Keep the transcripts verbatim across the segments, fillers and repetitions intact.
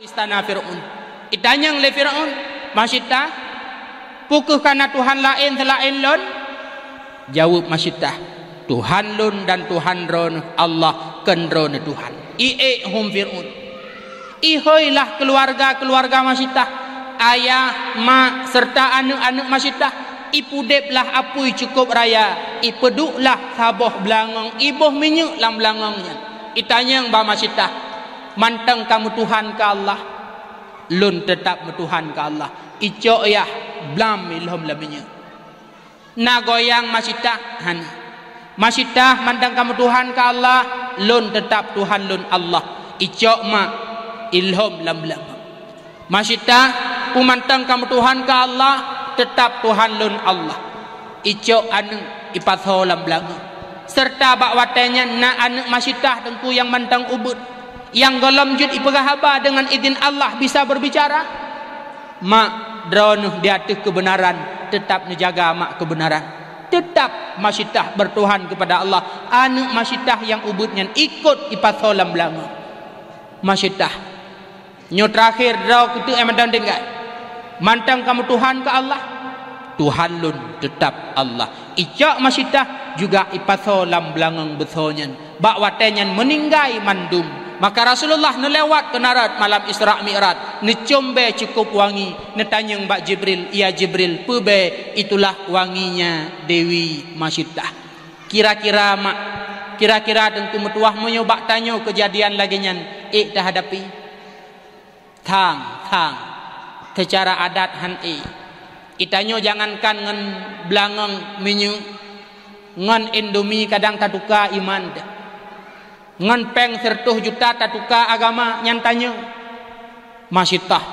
Istana Fir'aun. Itanyong lé Fir'aun, "Masyittah, peu kheueh kana tuhan laén seulaén lôn?" Jaweueb Masyittah, "Tuhan lôn dan Tuhan droeneuh Allah, kon droeneuh Tuhan." Iék hom Fir'aun. Ihôi lah keuluwarga-keuluwarga Masyittah, ayah, mak, seureuta aneuëk-aneuëk Masyittah. Ipeudeb lah apui cukôp raya, ipeuduek lah saboh beulangöng, iboh minyeuk lam beulangöng nyan. Itanyong bak Masyittah, "Mantong kameutuhan keu Allah?" "Lôn teutab meutuhan keu Allah." "Icok yah, blam ilhom lam minyeuk." Na goyang Masyittah? Hana. "Masyittah, mantong kameutuhan keu Allah?" "Lôn teutab Tuhan lôn Allah." "Icok mak, ilhom lam beulangöng." "Masyittah, peu mantong kameutuhan keu Allah?" "Teutab Tuhan lôn Allah." Icok aneuëk, ipasoe lam beulangöng. Seureuta bak watée nyan na aneuëk Masyittah teungku nyang mantong ubeuet, nyang gohlom jeuet ipeugah haba deungon idhin Allah bisa berbicara. Mak, droeneuh di ateueh keubeunaran, teutab neujaga mak keubeunaran. Teutab Masyittah bertuhan keupada Allah. Aneuëk Masyittah nyang ubeuet nyan ikot ipasoe lam beulangöng. "Masyittah, nyoe teurakhé droe keuteuk nyang mantong tinggai. Mantong kameutuhan keu Allah?" "Tuhan lôn teutab Allah." Icok Masyittah juga ipasoe lam beulangöng beusoe nyan. Bak watée nyan meuninggai mandum. Maka Rasulullah neulewat keu na rot malam Isra Mi'raj, neucom bée cukôp wangi, neutanyong bak Jibril, "Ya Jibril, peue bée?" "Itulah wanginya Dewi Masyittah." Kira-kira mak, kira-kira teungku meutuwah meunyoe bak tanyoe keujadian lagée nyan ék tahadapi? Thang, thang. Seucara adat han ék. Itanyoe jangankan ngon beulangöng minyeuk, ngon Indomie kadang tatuka iman teuh. Ngon péng sireutoh juta tatuka agama, nyan tanyoe. Masyittah,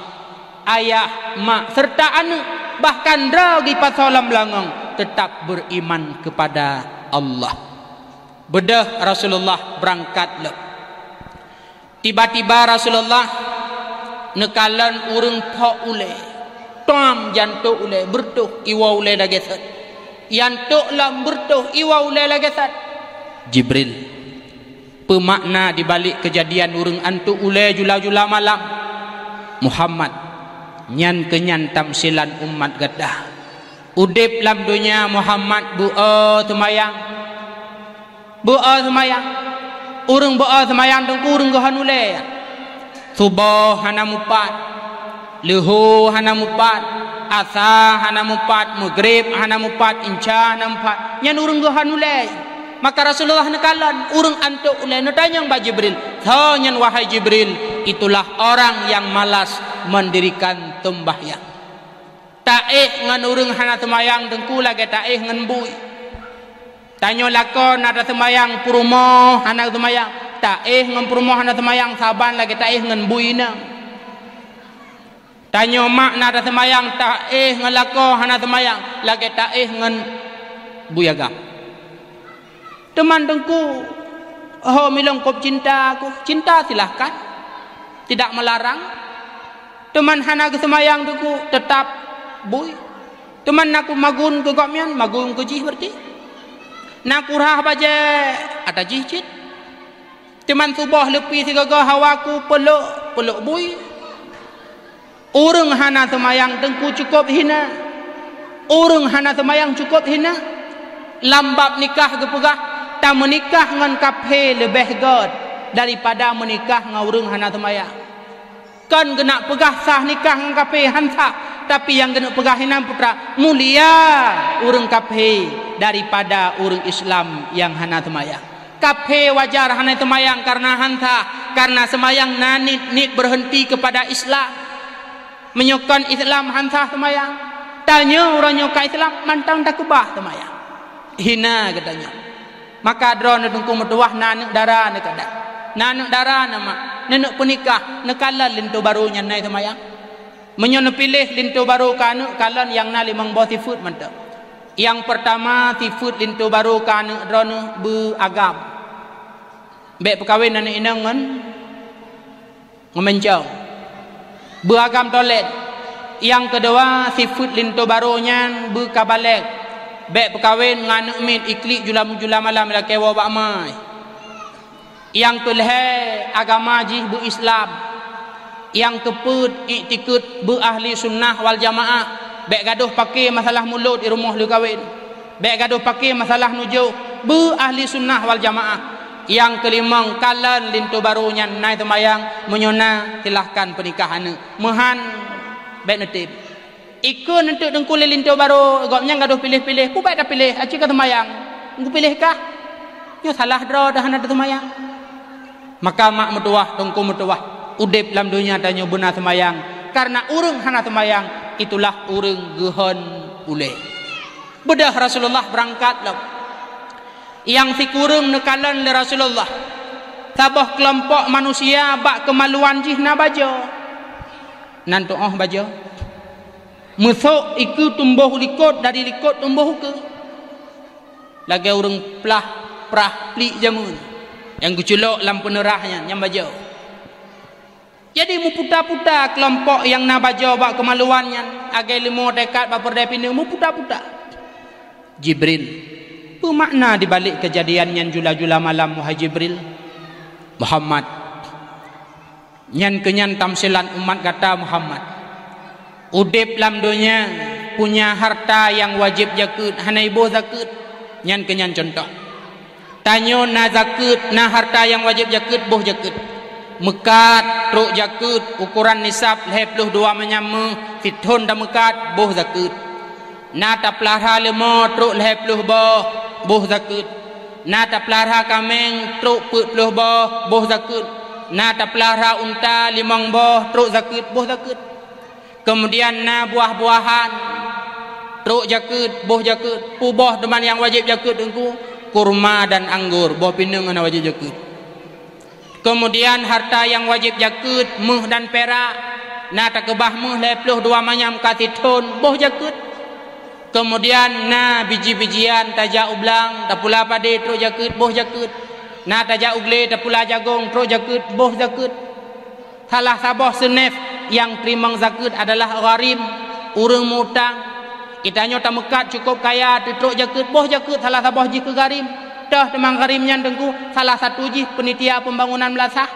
ayah, mak, seureuta aneuëk, bahkan droe geupasoe lam beulangöng, teutab beriman keupada Allah. Beudôh Rasulullah beurangkat lom. Tiba-tiba Rasulullah neukalon ureuëng phok ulée, tom jantok ulée, beureutoh iwoe ulée lagée sot. Jantok lom beureutoh iwoe ulée lagée sot. "Jibril, peue makna dibalik keujadian ureuëng antok ulée jula-jula malam?" "Muhammad, nyan keuh nyan tamsilan umat gata. Udeb lam donya Muhammad beu-o seumayang." Beu-o seumayang. Ureuëng beu-o seumayang teungku ureuëng geuhon ulée. Suboh hana mupat, leuho hana mupat, asa hana mupat, meugreb hana mupat, insya hana mupat. Nyan ureuëng geuhon ulée. Maka Rasulullah neukalon ureuëng antok ulée, neutanyong bak Jibril, "Soe nyan wahai Jibril?" "Itulah orang yang malas mendirikan sembahyang." Taéh ngon ureuëng hana seumayang teungku lagée taéh ngon bui. Tanyoe lakoe na taseumayang, peurumoh hana seumayang, taéh ngon peurumoh hana seumayang saban lagée taéh ngon bui inong. Tanyoe mak na taseumayang, taéh ngon lakoe hana seumayang lagée taéh ngon bui agam. Teuma teungku, ho milong kop cinta aku, cinta silahkan, tidak melarang. Teuma hana geuseumayang teungku, teutap bui. Teuma na ku magun keu gobnyan, magun keu jih berarti. Na ku rhah bajée, ata jih cit. Teuma suboh leupie sigoe-goe hawa ku pelok, pelok bui. Ureuëng hana seumayang teungku cukôp hina. Ureuëng hana seumayang cukôp hina. Lam bab nikah geupeugah, tameunikah ngon kaphé leubeh gét daripada meunikah ngon ureuëng hana seumayang. Kon geuneuk peugah sah nikah ngon kaphé, han sah, tapi nyang geuneuk peugah inan putra, mulia ureuëng kaphé daripada ureuëng Islam nyang hana seumayang. Kaphé wajar hana seumayang kareuna han sah, kareuna seumayang na niet, niet beureunti keupada Islam. Meunyoe kon Islam han sah seumayang, tanyoe uroe nyoe ka Islam mantong takeubah seumayang. Hina geutanyoe. Maka droeneuh teungku meutuwah na aneuëk dara neuh kadang. Na aneuëk dara neuh mak, neuneuk peunikah, neukalon linto barô nyan na seumayang. Meunyoe neupiléh linto barô keu aneuëk, kalon nyang na limong boh sifeuet mantong. Nyang peurtama, sifeuet linto barô keu aneuëk droeneuh beuagam. Bék peukawen aneuëk inong ngon ngon meuncong. Beuagam tolet. Nyang keudua, sifeuet linto barô nyan beukabalek. Bék peukawen ngon aneuëk miet iklik jula-jula malam lakée woe bak mai. Nyang keulhée, agama jih beu-Islam. Nyang keupeuet, iktikeuet beu ahli sunnah wal jamaah. Bék gadôh paké masalah mulod di rumoh leukawen. Bék gadôh paké masalah nujôh, beu ahli sunnah wal jamaah. Nyang keulimong, kalon linto barô nyan na seumayang, meunyoe na, silahkan peunikah aneuk. Meuhan, bék neutem. Ikheun eunteuk teungku lé linto barô, gobnyan gadôh piléh-piléh, peue bék tapiléh, aci ka seumayang. Geupiléh kah? Nyoe salah droe dah hana teuseumayang. Maka mak meutuwah, teungku meutuwah, udeb lam donya tanyoe beuna seumayang. Kareuna ureuëng hana seumayang, itulah ureuëng geuhon ulée. Beudôh Rasulullah beurangkat lom. Nyang sikureueng neukalon lé Rasulullah, saboh keulompok manusia bak keumaluan jih na bajoe. Nan tuoh bajoe. Meusok ikeue tumboh likot, dari likot tumboh ukeue. Lagée ureuëng plah prah plik jameun nyang geuculok lam peuneurah nyan, nyang bajoe. Jadi, meuputa-puta keulompok nyang na bajoe bak keumaluan nyan, lagée leumo teuikat bak peureudée pineung, meuputa-puta. Jibril, peue makna di balek keujadian nyan jula-jula malam, wahai Jibril? Muhammad, nyan keunyan tamsilan umat gata, Muhammad. Udeb lam donya, punya harta nyang wajéb jakeuet, hana iboh zakeuet. Nyan keunyan cuntoh. Tanyoe na zakeuet, na harta nyang wajéb jakeuet, boh jakeuet. Meukat, trok jakeuet, ukoran nisab lhée ploh dua manyam méuh, sithon tameukat, boh zakeuet. Na tapeulara leumo, trok lhée ploh boh, boh zakeuet. Na tapeulara kaméng, trok peuet ploh boh, boh zakeuet. Na tapeulara unta limong boh, trok zakeuet, boh zakeuet. Keumudian na buah-buahan, trok jakeuet, boh jakeuet. Peue boh teuma nyang wajéb jakeuet teungku? Kurma dan anggor, boh pineung hana wajéb jakeuet. Keumudian harta nyang wajéb jakeuet, méuh dan pirak. Na takeubah méuh lhée ploh dua manyam ka sithon, boh jakeuet. Keumudian na biji-bijian, tajak u blang, tapula padé, trok jakeuet, boh jakeuet. Na tajak u glé, tapula jagong, trok jakeuet, boh jakeuet. Salah saboh seunef nyang teurimong zakeuet adalah gharim, ureuëng meu-utang. Geutanyoe tameukat cukôp kaya, teutrok jakeuet, boh jakeuet, salah saboh jih keu gharim. Toh teuma gharim nyan teungku, salah satu jih peunitia peumbangunan meulasah.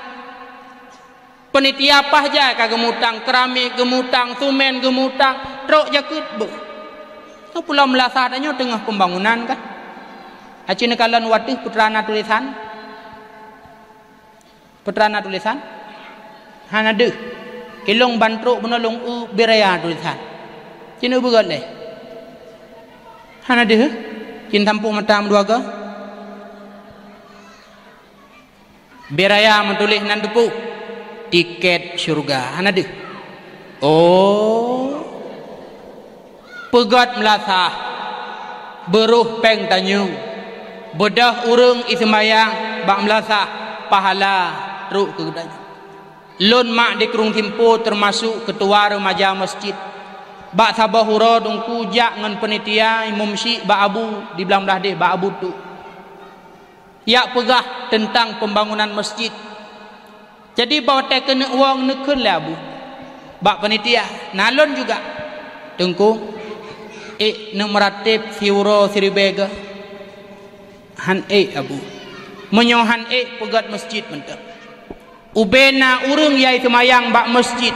Peunitia paih jai ka geumeu-utang, keramik geumeu-utang, sumen geumeu-utang, trok jakeuet, beuh. Nyoe pulo meulasah tanyoe teungoh peumbangunan kan? Aci neukalon wateuh peue teuma na tulésan? Peue teuma na tulésan? Hana deuh. Ilong ban trok bunoe lôn eu Biraya tulésan. Cit neubeugöt lé. Hana deuh. Cit sampôh mata meudua goe. Biraya meutuléh nan teupeu, tiket syeuruga. Hana deuh. Oh. Peugöt meulasah, beurôh péng tanyoe, beudôh ureuëng iseumayang bak meulasah, pahala trok keu geutanyoe. Lôn mak di Krueng Simpo teumasok keutua reumaja meuseujid. Bak saboh uroe teungku jak ngon peunitia imum syik bak abu di Blang Blahdeh bak abu tu. Jak peugah teuntang peumbangunan meuseujid. Jadi, bak watée keuneuk woe neukheun lé abu bak peunitia, na lôn juga, "Teungku, ék neumeurateb siuroe siribée goe?" "Han ék, Abu." "Meunyoe han ék, peugöt meuseujid mantong. Ubé na ureuëng nyang seumayang bak meuseujid,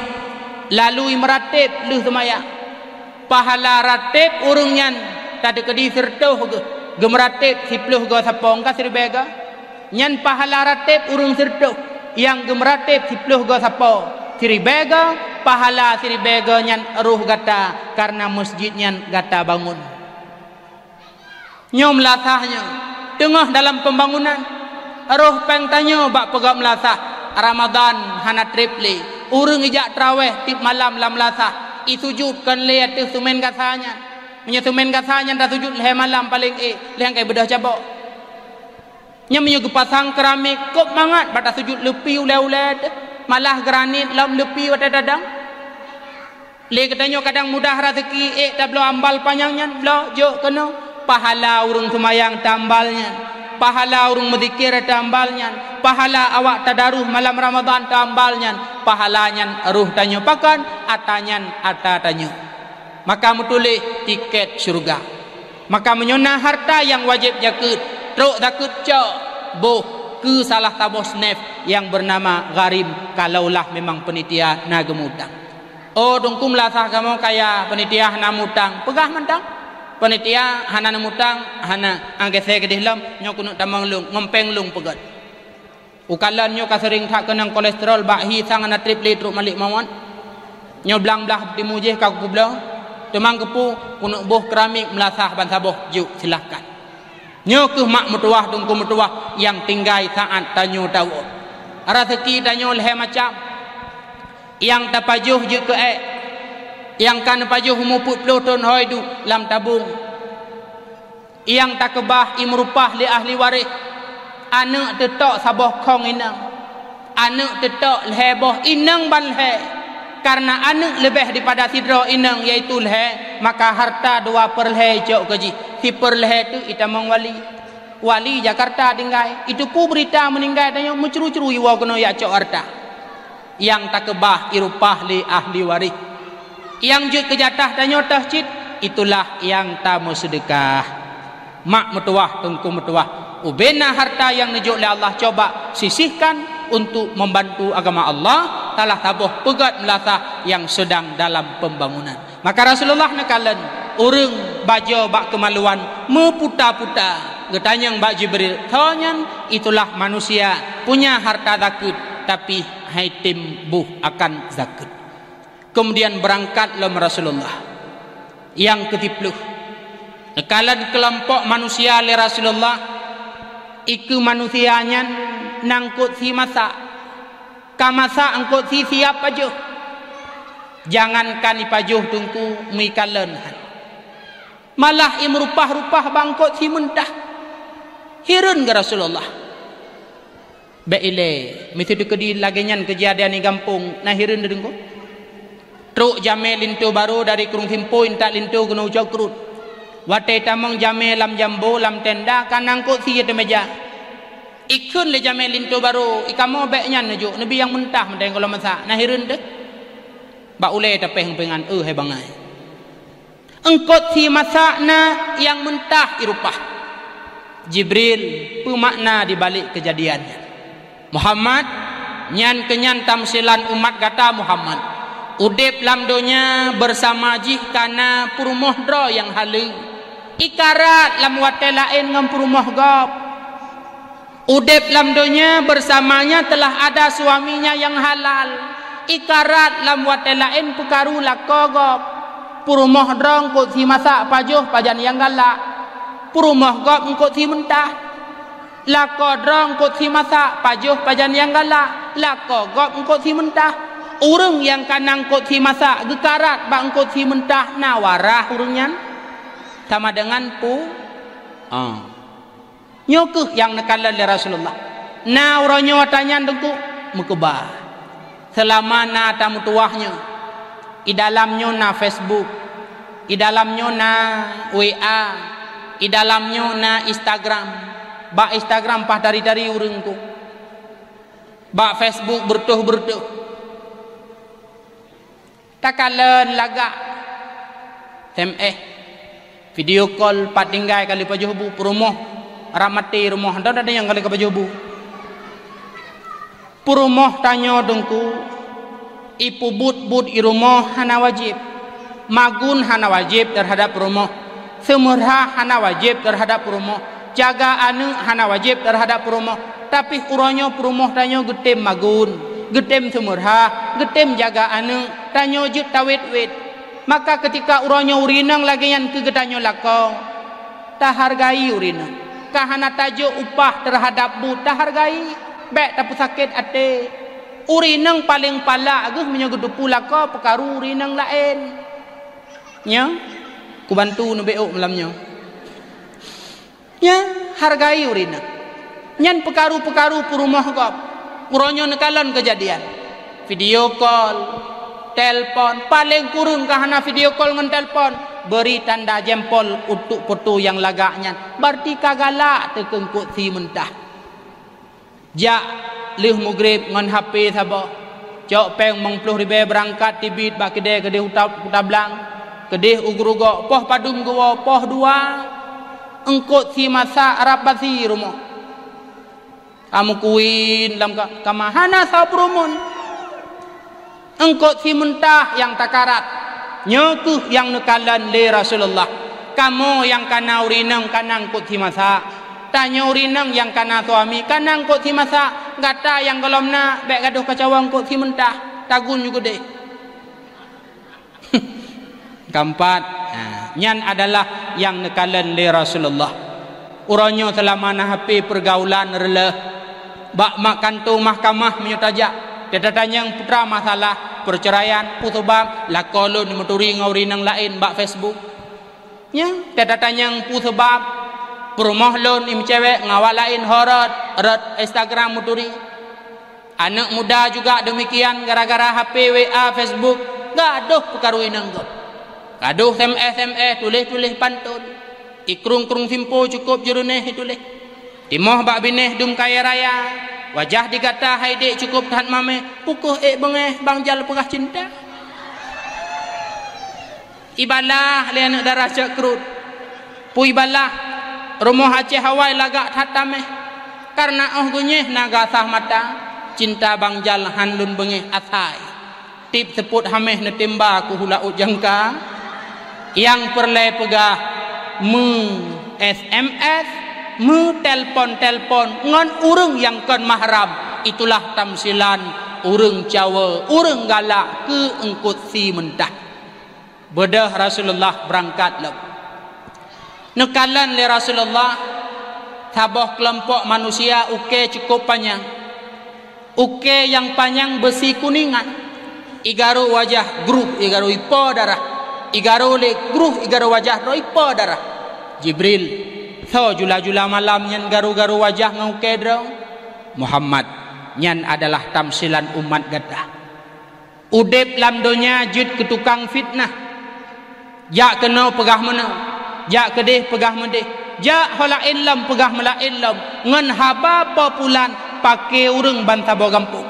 lalu imeuratéb lheueh seumayang. Pahala ratéb ureuëng nyan tateukeudi sireutôh geuh, geumeuratéb siplôh goe sapo, ka siribée goe. Nyan pahala ratéb ureuëng sireutôh nyang geumeuratéb siplôh goe sapo, siribée goe, pahala siribée goe nyan roh gata, kareuna meuseujid nyan gata bangon." Nyoe meulasah nyoe, teungoh dalam peumbangunan. Roh péng tanyoe bak peugöt meulasah, Ramadhan hana treb lé. Ureuëng ijak traweh tieb malam lam meulasah, isujut kon lé ateueh seumén gasa nyan. Meunyoe seumén gasa nyan tasujut lhée malam paleng ék, lheueh nyan ka ibeudôh cabok. Nyan meunyoe geupasang keramik, kôb mangat bak tasujut leupie ulée-ulée teuh, malah granit lom leupie watée tadong. Lé geutanyoe kadang mudah raseuki, ék tabloe ambal panyang nyan, bloe, jok keunoe. Pahala ureuëng seumayang tambal nyan, pahala ureuëng meuzikir tambal nyan, pahala awak tadaruh malam Ramadhan tambal nyan, pahala nyan roh tanyoe pakon, ata nyan ata tanyoe. Maka meutuléh tiket syeuruga. Maka meunyoe na harta nyang wajéb jakeuet, trok zakeuet cok, boh. Keu salah saboh snaf nyang beunama Gharim, kalaulah memang panitia na geumutang. Oh, Teungku meulasah kamoe kaya, panitia hana mutang. Peugah mantong. Panitia hana neumutang, hana. Angkée keudeh lom, nyoe keuneuk tamong lôn, ngon péng lôn peugét. Ukalon nyoe ka seuring that keunong kolesterol, bak hi sang hana treb lé trok Malik Mawon. Nyoe blang blaih timu jih ka kupubloe. Teuma keupeue, keuneuk boh keramik meulasah ban saboh, jok, silahkan. Nyoe kheueh mak meutuwah, teungku meutuwah nyang tinggai saát tanyoe tawoe. Raseuki tanyoe lhée macam. Nyang tapajoh jeuet keu ék, nyang ka neupajoh umu peuet ploh thon hôi duek lam tabong. Nyang takeubah i meurupah lé ahli waréh. Aneuëk teutok saboh khong inong. Aneuëk teutok lhée boh inong ban lhée. Kareuna aneuëk leubeh dipada sidroe inong, yaitu lhée, maka hareuta dua peurlhée jok keu jih. Sipeurlhée teuk itamong wali. Wali Jakarta tinggai. Iteupeue beurita meuninggai tanyoe, meucru-cru iwoe keunoe jak cok hareuta. Nyang takeubah i rupah lé ahli waréh. Nyang jeuet keu jatah tanyoe toh cit, itulah nyang tameuseudeukah. Mak meutuwah, teungku meutuwah, ubena hareuta nyang neujok lé Allah, coba sisihkan untuk membantu agama Allah, salah saboh peugét meulasah nyang sedang dalam pembangunan. Maka Rasulullah neukalon ureuëng bajoe bak keumaluan, meuputa-puta, geutanyong bak Jibril, "Soe nyan?" "Itulah manusia punya harta zakeuet, tapi hai tem boh akan zakeuet." Kemudian beurangkat lom Rasulullah. Nyang keutiploh, neukalon keulompok manusia lé Rasulullah, ikeue manusia nyan na eungkot sie masak. Ka masak eungkot sie siab pajoh. Jangankan ipajoh, teungku, meuikalon han. Malah imeurupah-rupah bak eungkot sie meuntah. Hireuen geuh Rasulullah. Bék ilée, miseue teukeudi lagée nyan keujadian di gampông, na hireuen teungku. Trok jamé linto barô dari Krueng Simpo intat linto keunoe u Cot Kreuet. Watée tamong jamé lam jambo, lam tenda, ka na eungkot sie teumeujah. Ikheun lé jamé linto barô, "Ikamoe bék nyan neujok, neubi nyang meuntah mantong gohlom masak, na hireuen teuh." Bak ulée tapéng-péngan, "Eh, hai bangai. Eungkot sie masak na nyang meuntah irupah." "Jibril, peue makna di balek keujadian nyan?" "Muhammad, nyan keunyan tamsilan umat gata Muhammad. Udeb lam donya beusama jih ka na peurumoh droe nyang haleue. Ikarat lam watée laén ngon peurumoh gob. Udeb lam donya beusama nyan teulah ada suaminya nyang halal. Ikarat lam watée laén peukaru lakoe gob. Peurumoh droe eungkot sie masak pajoh pajan nyang galak. Peurumoh gob eungkot sie meuntah. Lakoe droe eungkot sie masak pajoh pajan nyang galak. Lakoe gob eungkot sie meuntah. Ureuëng nyang ka na eungkot sie masak geukarat bak eungkot sie meuntah, na warah ureuëng nyan?" Sama dengan pu-, ah. Nyoe kheueh nyang neukalon lé Rasulullah. Na uroe nyoe ata nyan teungku meukeubah. Seulama na ata meutuwah nyoe, i dalam nyoe na Facebook, i dalam nyoe na W A, i dalam nyoe na Instagram. Bak Instagram paih tari-tari ureuëng ku. Bak Facebook beureutoh-beureutoh. Takalon lagak. Tem eh. Video call pat tinggai kali pajoh bu peurumoh. Rap maté rumoh, dak ada nyang kali ka pajoh bu. Peurumoh tanyoe teungku, ipeubuet buet i rumoh hana wajéb. Magun hana wajéb teuhadab peurumoh. Seumeurah hana wajéb teuhadab peurumoh. Jaga aneuëk hana wajéb teuhadab peurumoh. Tapi uroe nyoe peurumoh tanyoe geutem magun, geutem seumeurah, geutem jaga aneuëk, tanyoe jeuet tawét-wét. Maka keutika uroe nyoe ureuëng inong lagée nyan keu geutanyoe lakoe, tahargai ureuëng inong. Ka hana tajok upah teuhadab buet, tahargai. Bék tapeusakét até. Ureuëng inong paleng palak geuh meunyoe geuteupeue lakoe peukaru ureuëng inong laén. Nyoe, kubantu neubeuôk malam nyoe. Nyan, hargai ureuëng inong. Nyan peukaru-peukaru peurumoh gob. Uroe nyoe neukalon keujadian. Video call, telpon, paleng kureueng ka hana video call ngon telpon, beri tanda jempol untuk foto nyang lagak nyan. Berarti ka galak teuh keu eungkot sie meuntah. Jak lheueh mugreb ngon H P saboh. Cok péng limong ploh ribée beurangkat teubiet bak keudée keudeh u ta-, u tablang. Keudeh u geurugok, poh padum geuwoe, poh dua. Eungkot sie masak rab basi rumoh. Ameukuin lam ka-, kama hana sapeue rumun. Eungkot simeuntah nyang takarat. Nyoe kheueh nyang neukalon lé Rasulullah. Kamoe nyang kana ureueng inong kana eungkot simasa. Tanyoe ureueng inong nyang kana suami kana eungkot simasa. Gata nyang gohlom na, bék gadôh keucawa eungkot simeuntah. Tagun ju keudeh. Keempat, ha, nyan adalah nyang neukalon lé Rasulullah. Uroe nyoe seulama na hapé peurgaulan reuloh, bak mak kantô mahkamah meunyoe tajak, teutatanyong putra masalah peuceuraian, peue sabab lakoe lôn meuturi ngon ureueng inong laén bak Facebook. Nyan, teutatanyong peue sabab peurumoh lôn imeucewek ngon awak laén ho rot, rot Instagram meuturi. Aneuëk muda juga deumikian, gara-gara H P, W A, Facebook, gadôh peukaru inong gob. Gadôh S M S, S M S, tuléh-tuléh pantôn. Ikrung-krung simpo cukôp jeureuneh ituléh. Timoh bak binéh dum kayée raya. Wajah di gata hai dék cukôp that mameh, pukôh ék beungéh bang jal peugah cinta. Ibalah lé aneuëk dara cok krut. Pui balah, rumoh Aceh awai lagak that taméh. Kareuna óh geunyeh na gasah mata, cinta bang jal han lôn beungéh asai. Tieb seupôt haméh neutimba keu hula ôt jangka. Nyang peureulée peugah meu S M S, meu telpon-telpon ngon ureuëng nyang kon mahram, itulah tamsilan ureuëng cawe, ureuëng galak keu eungkot simeuntah. Beudôh Rasulullah beurangkat lom. Neukalon lé Rasulullah saboh keulompok manusia ukée cukôp panyang. Ukée nyang panyang beusi kuningan. Igaru wajah gruh igaru ipo darah. Igaru lé gruh igaru wajah droe ipo darah. Jibril, soe jula-jula malam nyan garu-garu wajah ngon ukée droe? Muhammad, nyan adalah tamsilan umat gata. Udeb lam donya jeuet keu tukang fitnah. Jak keunoe peugah meunoe, jak keudeh peugah meudeh, jak ho laén lom peugah meulaén lom, ngon haba po pulan paké ureuëng bansaboh gampông.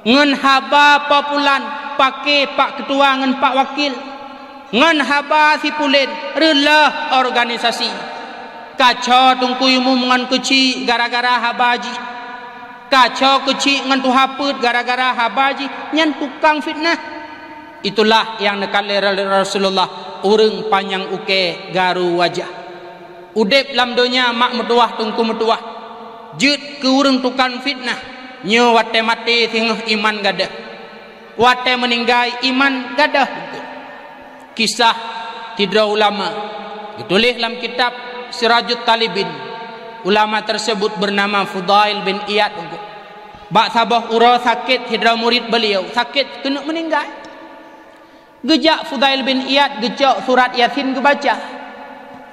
Ngon haba po pulan paké pak keutua ngon pak wakil. Ngon haba sipulen reuloh organisasi. Kaco Teungku Imum ngon keuchik gara-gara haba jih. Kaco keuchik ngon tuha peuet gara-gara haba jih, nyan tukang fitnah. Itulah nyang neukalon lé Rasulullah, ureuëng panyang ukée garu wajah. Udeb lam donya mak meutuwah teungku meutuwah, jeuet keu ureuëng tukang fitnah, nyoe watée maté singoh iman gadôh. Watée meuninggai iman gadôh. Kisah sidroe ulama geutuléh lam kitab Sirajut Talibin. Ulama tersebut bernama Fudail bin Iyad. Bak saboh uroe sakét sidroe murit beliau, sakét keuneuk meuninggai. Geujak Fudail bin Iyad geucok surat Yasin geubaca.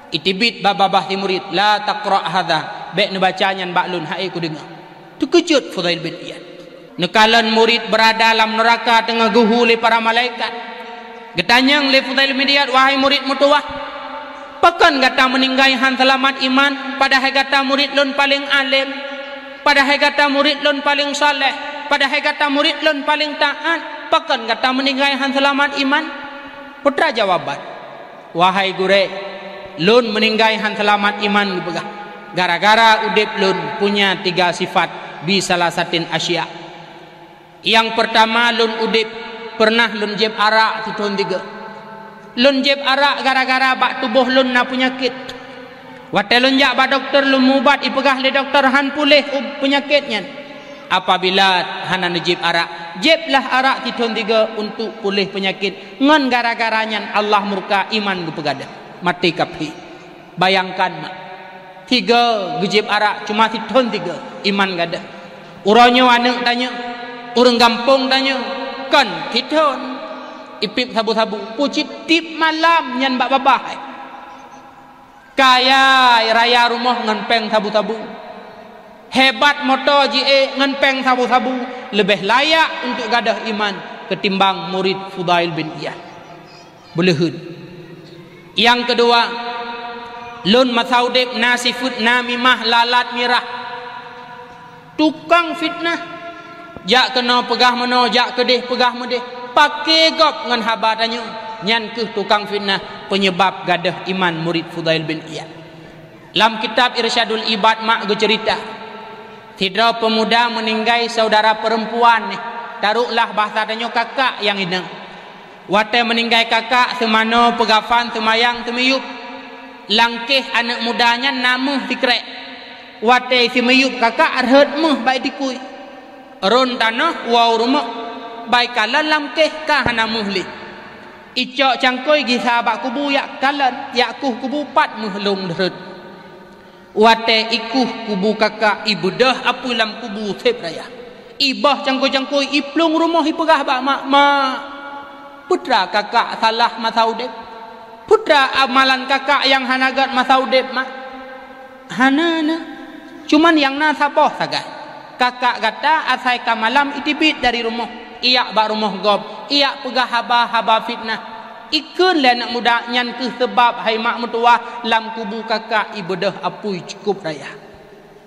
Iteubiet bak babah si murit, "La taqra hadza, bék neubaca nyan bak lôn, hase kudeungoe." Teukeujot Fudail bin Iyad. Neukalon murit beurada lam neuraka teungoh geuhu lé para malaikat. Geutanyong lé Fudail bin Iyad, "Wahai murit meutuwah, pakon gata meuninggai han seulamat iman, padahai gata murit lôn paleng além, padahai gata murit lôn paleng saleh, padahai gata murit lôn paleng taát, pakon gata meuninggai han seulamat iman?" Peue jawaban, "Wahai gurée, lôn meuninggai han seulamat iman geupeugah, gara-gara udeb lôn punya tiga sifat bi salasatin asya. Nyang peurtama, lôn udeb peureunah lôn jieb arak sithon tiga. Lôn jieb arak gara-gara bak tuboh lôn na peunyakét. Watée lôn jak bak dokto lôn mubat, ipeugah lé dokto han puléh u peunyakét nyan. Apabila hana neujieb arak, jieblah arak sithon tiga untuk puléh peunyakét. Ngon gara-gara nyan Allah murka, iman geupeugadôh, maté kafé." Bayangkan mak, tiga geujieb arak cuma sithon tiga, iman gadôh. Uroe nyoe aneuëk tanyoe, ureuëng gampông tanyoe, kon sithon. Ipiep sabu-sabu, pucit tiep malam nyan bak babah. Kaya raya rumoh ngon péng sabu-sabu. Hebat moto jiék ngon péng sabu-sabu, leubeh layak untuk gadôh iman ketimbang murit Fudail bin Iyad. Beuleuheut. Nyang keudua, lôn masa udeb na sifeuet namimah, lalat mirah. Tukang fitnah. Jak keunoe peugah meunoe, jak keudeh peugah meudeh. Paké gob ngon haba tanyoe. Nyan kheueh tukang fitnah, peunyeubab gadôh iman murit Fudail bin Iyad. Lam kitab Irsyadul Ibad mak geuceurita, Sidroe peumuda meuninggai saudara peurempuan nyoe, taroklah bahasa tanyoe kakak nyang inong. Watée meuninggai kakak, seumanoe, peugafan, seumayang, seumiyueb. Lam kéh aneuëk muda nyan na méuh sikrék. Watée seumiyueb kakak, rhot méuh bak itikui. Rhot tanoh woe u rumoh, bak ikalon lam kéh ka hana méuh lé. Icok cangkôi gisa bak kubu jak kalon, jak kueh kubu pat méuh lôn rhot. Watée ikueh kubu kakak, ibeudôh apui lam kubu seb raya. Iboh cangkôi-cangkôi, iplueng rumoh, ipeugah bak mak, "Mak, peue teuma kakak salah masa udeb? Peue teuma amalan kakak nyang hana gét masa udeb, Mak?" "Hana na. Cuman nyang na saboh sagai. Kakak gata asai ka malam iteubiet dari rumoh, ijak bak rumoh gob, ijak peugah haba-haba fitnah. Ikheun lé aneuëk muda, nyan kheueh seubab hai mak meutuwah lam kubu kakak ibeudôh apui cukôp raya."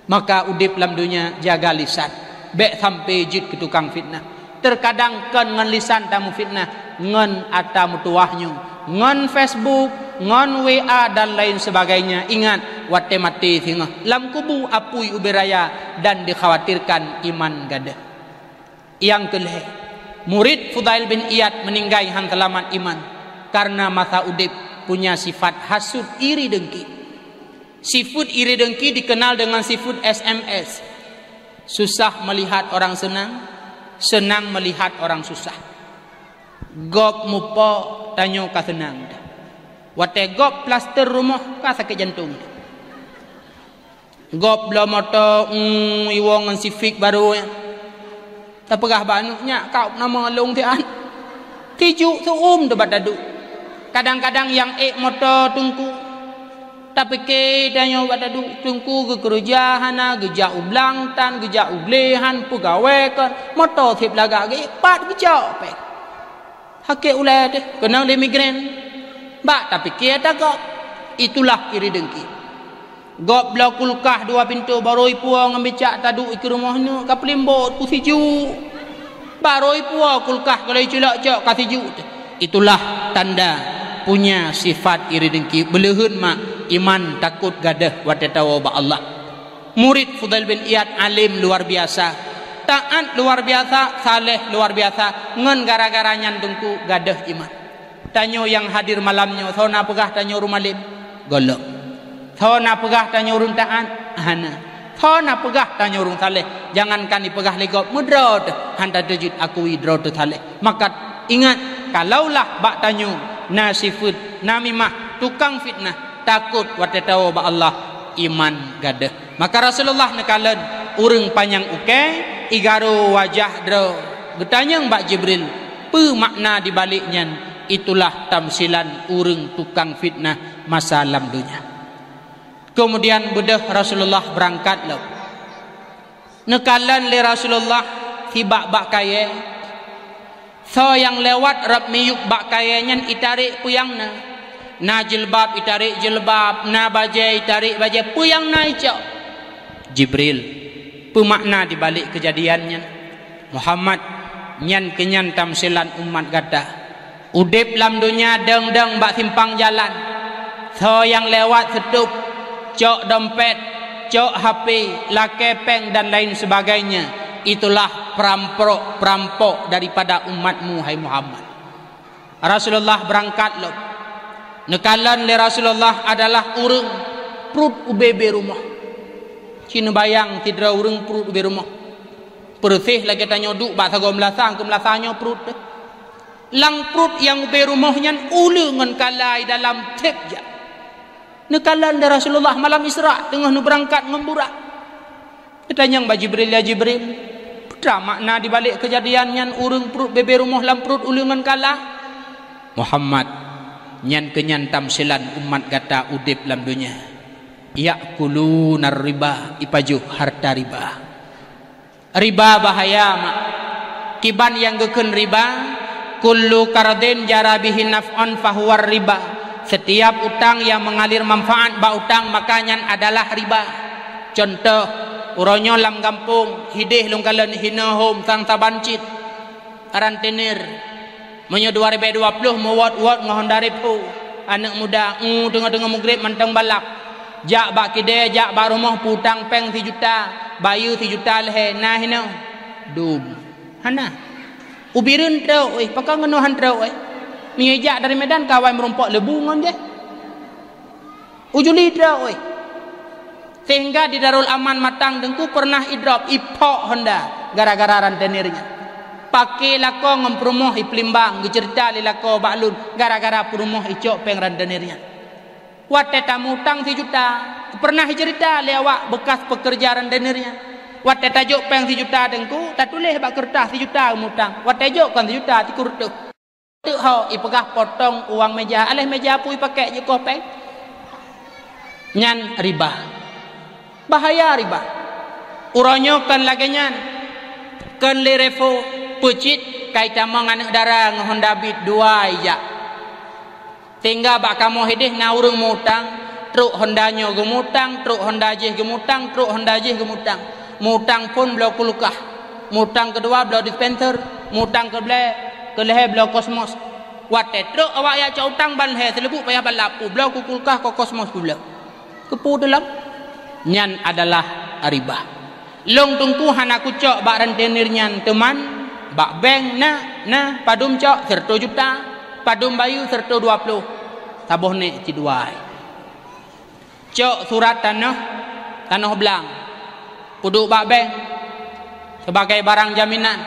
Maka udeb lam donya jaga lisan, bék sampai jeuet keu tukang fitnah. Teukadang kon ngon lisan tameufitnah, ngon ata meutuwah nyoe, ngon Facebook, ngon W A dan lain sebagainya. Ingat, watée maté singoh, lam kubu apui ubé raya dan dikhawatirkan iman gadôh. Nyang keu lhée, murid Fudail bin Iyad meuninggai hán seulamat iman kareuna masa udeb punya sifat hasut, iri deungki. Sifeuet iri deungki dikenal dengan sifeuet S M S. Susah melihat orang senang, senang melihat orang susah. Gob mupo, tanyoe ka seunang. Watée gob plaster rumoh, ka sakét jantong. Gob bloe moto, mm, iwoe ngon sifik barô nyan. Tapeugah bak aneuëk, "Nyak, kau nama lôn tian." Tijuk seuuem teuh bak taduek. Kadang-kadang nyang ék moto teungku. Tapike tanyoe bak taduek, teungku geukeureuja hana, geujak u blang tan, geujak u glé hán, peugawée kon, moto seb lagak geuék, pat geucok péng. Sakét ulée teuh, keunong lé migrain. Bak tapike ata gob, itulah iri deungki. Gob bloe kulkah dua pintoe, barô ipuwoe ngon bicak taduek ikeue rumoh nyoe, ka peulimbot, peusijuek. Barô ipuwoe kulkah, golom iculok cok, ka sijuek teuh. Itulah tanda punya sifat iri deungki. Beuleuheun mak, iman, takot, gadôh watée tawoe bak Allah. Murid Fudail bin Iyad alim luar biasa, taát luar biasa, saleh luar biasa, ngon gara-gara nyan teungku gadôh iman. Tanyoe nyang hadir malam nyoe, soe na peugah tanyoe ureuëng malém? Gohlom. Soe na peugah tanyoe ureuëng taát? Hana. Soe na peugah tanyoe ureuëng saleh? Jangankan ipeugah lé gob, meudroe teuh hán tateujeuet akui droe teuh saleh. Maka ingat, kalaulah bak tanyoe na sifeuet namimah, tukang fitnah, takot watée tawoe bak Allah, iman gadôh. Maka Rasulullah neukalon ureuëng panyang ukée, igarô wajah droe, geutanyong bak Jibril, "Peue makna di balek nyan?" Itulah tamsilan ureuëng tukang fitnah masa lam donya. Keumudian beudôh Rasulullah beurangkat lom. Neukalon lé Rasulullah sibak bak kayée. Soe nyang lewat rab miyueb bak kayée nyan itarek peue nyang na. Na jilbab itarek jilbab, na bajée itarek bajée, peue nyang na icok. Jibril, peue makna di balek keujadian nyan? Muhammad, nyan keuh nyan tamsilan umat gata. Udeb lam donya dong-dong bak simpang jalan. Soe nyang lewat seutôb, cok dompet, cok H P, lakée péng dan lain sebagainya, itulah perampok-perampok daripada umatmu, hai Muhammad. Rasulullah beurangkat lom. Neukalon lé Rasulullah adalah ureuëng pruet ubé-bé rumoh. Ci neubayang sidroe ureuëng pruet ubé rumoh. Peureuséh lagée tanyoe duek bak sagoe meulasa, keu meulasa nyoe pruet teuh. Lam pruet nyang ubé rumoh nyan uleue ngon kala dalam seb jak. Neukalon lé Rasulullah malam Isra teungoh neubeurangkat ngon burak. Geutanyong bak Jibril, "Ya Jibril, peue makna di balek keujadian nyan ureuëng pruet bébé rumoh lam pruet uleue ngon kala?" Muhammad, nyan keuh nyan tamsilan umat gata udeb lam donya. Ya'kulunar riba, ipajoh harta riba. Riba bahaya, mak. Kiban nyang geukheun riba, kullu qardin jara bihi naf'un fahuwar riba. Setiap utang yang mengalir manfaat bak utang, maka nyan adalah riba. Contoh, uroe nyoe lam gampông, hideh lôn kalon hinoe hom sang saban cit. Rentenir. Meunyoe dua ribèe dua ploh meuwot-wot ngon Honda Revo, aneuëk muda, ngu teungoh-teungoh meugreb mantong balak. Jak bak kidée, jak bak rumoh, peutang péng sijuta, bayeue sijuta lhée, na hinoe? Dum. Hana. U Bireuen trok, eh, pakon keunoe han trok, eh? Meunyoe jak dari Medan, ka awai meurumpok leubue ngon jih. U Juli trok, eh. Sehingga di Darul Aman Matang Teungku pernah idrop, iphok Honda gara-gara rentenir nyan. Paké lakoe ngon peurumoh i Palembang, geuceurita lé lakoe bak lôn gara-gara peurumoh icok péng rentenir nyan. Watée tamutang sijuta, pernah iceurita lé awak beukas peukeureuja rentenir nyan. Watée tajok péng sijuta Teungku, tatuléh bak keureutah sijuta mutang. Watée jok kon sijuta, sikureueng. Teuk ho ipeugah potong uang meja, aléh meja peue ipakék jikoh péng. Nyan riba. Bahaya riba. Uroe nyoe kon lagée nyan. Kon lé repo, peucit ka itamong aneuëk dara ngon Honda Beat dua ijak. Sehingga bak kamoe idéh na ureuëng mutang, trok Honda nyoe geumutang, trok Honda jih geumutang, trok Honda jih geumutang. Mutang phon bloe kulkah, mutang keudua bloe dispenser, mutang keulhée, keulhée bloe kosmos. Watée trok awak jak cok utang ban lhée, sileubuk payah ban lap, peubloe ku kulkah, ku kosmos peubloe. Keupeue teuh lom? Nyan adalah riba. Lôn Teungku hana kucok bak rentenir nyan, teuma bak bank na, na padum cok sireutôh juta, padum bayeue sireutôh dua ploh, saboh nèk cit dua. Cok surat tanoh, tanoh blang, peuduek bak bank sibagai barang jaminan.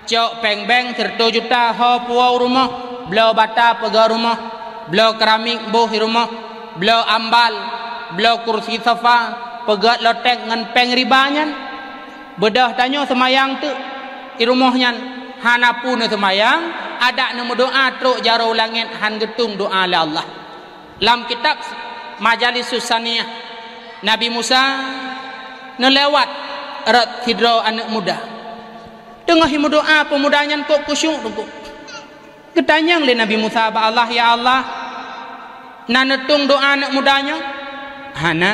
Cok péng bank sireutôh juta, ho puwoe u rumoh, bloe bata peugét rumoh, bloe keramik boh i rumoh, bloe ambal, bloe kursi sofa, peugét loteng ngon péng riba nyan. Beudôh tanyoe seumayang teuk i rumoh nyan, hana peue neuseumayang, adak neumeudoá trok jaroe u langét, han geutueng doá lé Allah. Lam kitab Majalisus Saniyah, Nabi Musa neulewat rot sidroe aneuëk muda. Teungoh jimeudoá, peumuda nyan kok khusyuk teungku. Geutanyong lé Nabi Musa bak Allah, "Ya Allah, na neutueng doá aneuëk muda nyoe?" "Hana."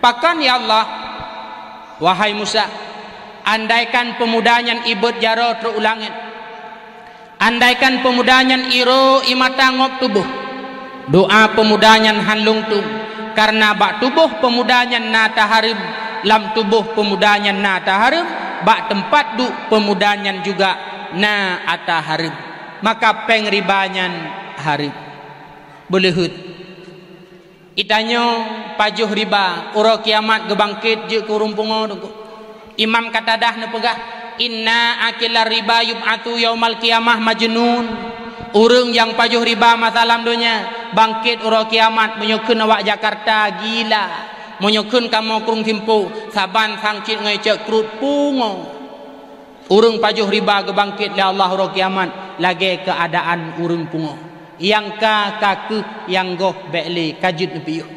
"Pakon ya Allah?" "Wahai Musa, andaikan peumuda nyan ibeuet jaroe trok u langét, andaikan peumuda nyan irô i mata ngôb tuboh, doá peumuda nyan han lôn tueng, kareuna bak tuboh peumuda nyan na ata hareuem, lam tuboh peumuda nyan na ata hareuem, bak teumpat duek peumuda nyan juga na ata hareuem. Maka péng riba nyan hareuem." Beuleuheut. Geutanyoe pajoh riba, uroe kiamat geubangket jeuet keu ureuëng pungo teungku. Imam Qatadah neupeugah, "Inna akilar riba yub'atsu yaumal qiyamah majnun." Ureuëng nyang pajoh riba masa lam donya, bangket uroe kiamat, meunyoe kheun awak Jakarta, gila. Meunyoe kheun kamoe Krueng Simpo, saban sang cit ngon icok krot, pungo. Ureuëng pajoh riba geubangket lé Allah uroe kiamat lagée keuadaan ureuëng pungo. Nyang ka, ka kheueh, nyang goh bék lé, ka jeuet neupiôh.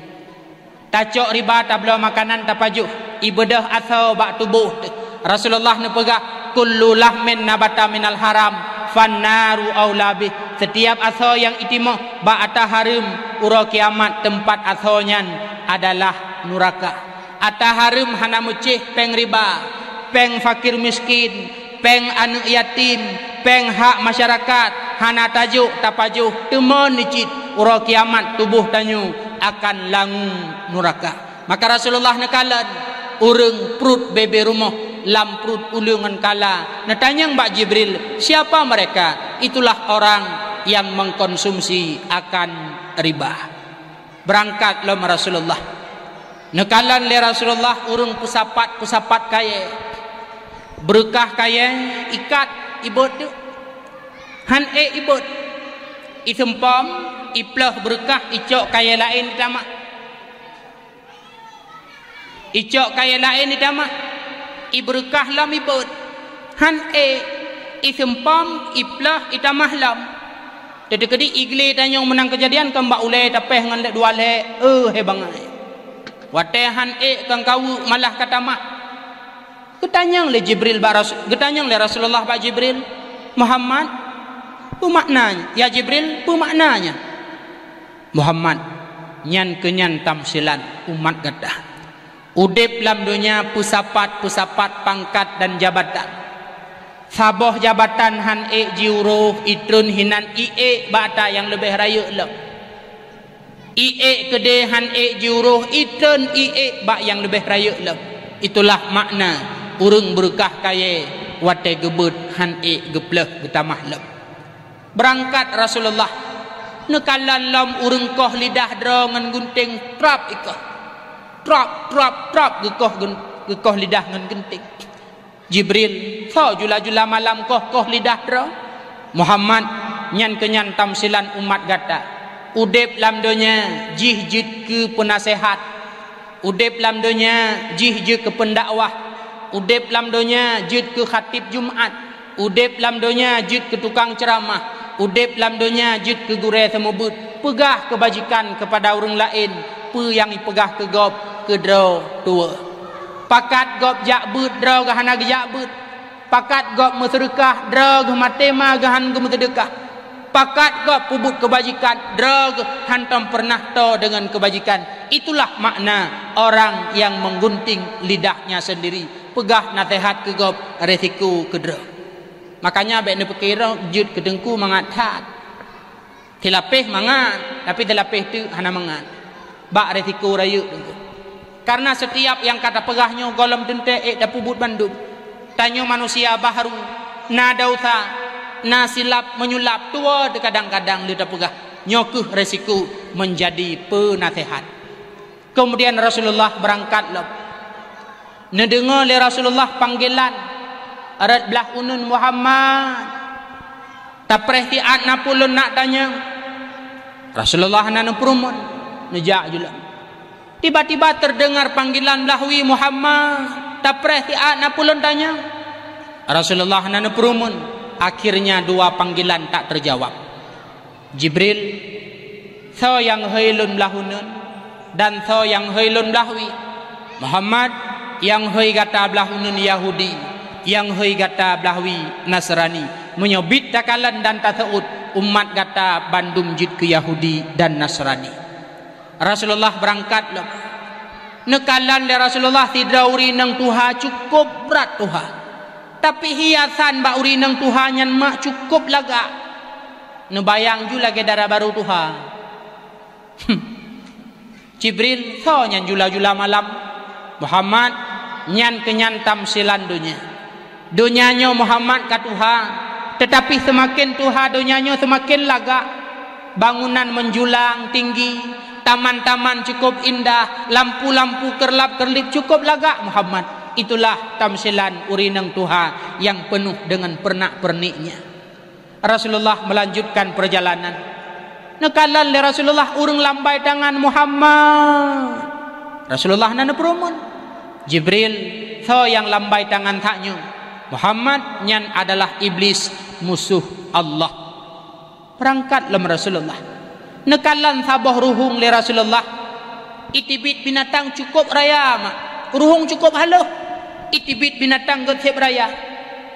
Tacok riba, tabloe makanan tapajoh, ibeudôh asoe bak tuboh teuh. Rasulullah neupeugah, "Kullu lahmin nabata minal haram, fannaru aula bih." Setiap asoe nyang itimoh bak ata hareuem, uroe kiamat teumpat asoe nyan adalah nuraka. Ata hareuem hana meucéh péng riba, péng fakir miskin, péng aneuëk yatim, péng hak masyarakat, hana tajok tapajoh, teuma neucit uroe kiamat tuboh tanyoe akan langung nuraka. Maka Rasulullah neukalon ureuëng pruet bebe rumoh lam pruet uleue ngon kala, neutanyong bak Jibril, "Siapa mereka?" "Itulah orang yang mengkonsumsi akan riba." Beurangkat lom Rasulullah. Neukalon lé Rasulullah ureuëng peusapat-peusapat kayée. Beureukah kayée ikat, ibeuet teuk. Han ék ibeuet. Iseumpom, iplôh beureukah, icok kayée laén itamah. Icok kayée laén itamah. Ibeureukah lom ibeuet. Han ék, iseumpom, iplôh, itamah lom. Teukeudi igle tanyong meunang keujadian kon bak ulée tapéh ngon lé dua lhée, eh, he bangai. Watée han ék kon kaweuek malah ka tamah. Geutanyong lé Jibril bak Rasul, geutanyong lé Rasulullah bak Jibril, "Muhammad, peue makna nyan? Ya Jibril, peue makna nyan?" "Muhammad, nyan keuh nyan tamsilan umat gata." Udeb lam donya peusapat-peusapat pangkat dan jabatan. Saboh jabatan han ék jiuroh, itreun hinan iék bak ata nyang leubeh rayeuk lom. Iék keudeh han ék jiuroh, itreun iék bak nyang leubeh rayeuk lom. Itulah makna ureuëng beureukah kayée watée geubeuet han ék geupleueh geutamah lom. Beurangkat Rasulullah, neukalon lom ureuëng koh lidah droe ngon gunting, trab ikoh. Trab, trab, trab geukoh gun-, geukoh lidah ngon gunting. Jibril, soe jula-jula malam koh-koh lidah droe? Muhammad, nyan keunyan tamsilan umat gata. Udeb lam donya jih jeuet keu peunaseuhat. Udeb lam donya jih jeuet keu peundakwah. Udeb lam donya jeuet keu khatib Jumat. Udeb lam donya jeuet keu tukang ceuramah. Udeb lam donya jeuet keu gurée seumeubeuet. Peugah keubajikan keupada ureuëng laén, peue nyang jipeugah keu gob, keu droe tuwoe. Pakat gob jak beuet, droe geuh hana geujak beuet. Pakat gob meuseudeukah, droe geuh maté ma geuh han geumeuseudeukah. Pakat gob peubuet keubajikan, droe geuh hantom peureunah toe deungon keubajikan. Itulah makna orang yang menggunting lidahnya sendiri. Peugah naseuhat keu gob, resiko keu droe. Makanya bék neupike droe jeuet keu teungku mangat that. Teulapéh mangat, tapi teulapéh teuk hana mangat. Bak resiko rayeuk teungku. Karena setiap nyang ka tapeugah nyoe gohlom teuntée ék tapeubuet bandum. Tanyoe manusia baharu, na desya, na silap menyulap, tuwoe kadang-kadang lé tapeugah. Nyoe kheueh resiko meunjadi peunaseuhat. Keumudian Rasulullah beurangkat lom. Neudeungoe lé Rasulullah panggilan, "Rot blah uneuen Muhammad. Tapreh siat na peue lôn nak tanyong." Rasulullah hana neupeureumeun, neujak ju lom. Tiba-tiba teudeungar panggilan blah wie, "Muhammad, tapreh siat na peue lôn tanyong." Rasulullah hana neupeureumeun, akhirnya dua panggilan tak terjawab. Jibril, soe nyang hôi lôn blah uneuen, dan soe nyang hôi lôn blah wie? Muhammad, nyang hôi gata blah uneuen Yahudi, nyang hôi gata blah wie Nasrani. Meunyoe biet takalon dan taseuôt, umat gata bandum jeuet keu Yahudi dan Nasrani. Rasulullah beurangkat lom. Neukalon lé Rasulullah sidroe ureuëng inong tuha cukôp brat tuha. Tapi hiasan bak ureuëng inong tuha nyan mak cukôp lagak. Neubayang ju lagée dara barô tuha. Jibril, soe nyan jula-jula malam? Muhammad, nyan keunyan tamsilan donya. Donya nyoe Muhammad ka tuha, teutapi seumaken tuha donya nyoe seumaken lagak. Bangunan meunjulang tinggi, taman-taman cukôp indah, lampu-lampu keurlap-keurlip cukôp lagak Muhammad. Itulah tamsilan ureuëng inong tuha nyang peunoh deungon peurenak-peureniknya. Rasulullah meulanjutkan peurjalanan. Neukalon lé Rasulullah ureuëng lambai tangan, "Muhammad." Rasulullah hana neupeureumeun. "Jibril, soe nyang lambai tangan that nyoe?" "Muhammad, nyan adalah Iblis, musoh Allah." Beurangkat lom Rasulullah. Neukalon saboh ruhueng lé Rasulullah. Iteubiet binatang cukôp raya mak. Ruhueng cukôp halôh. Iteubiet binatang göt sép raya.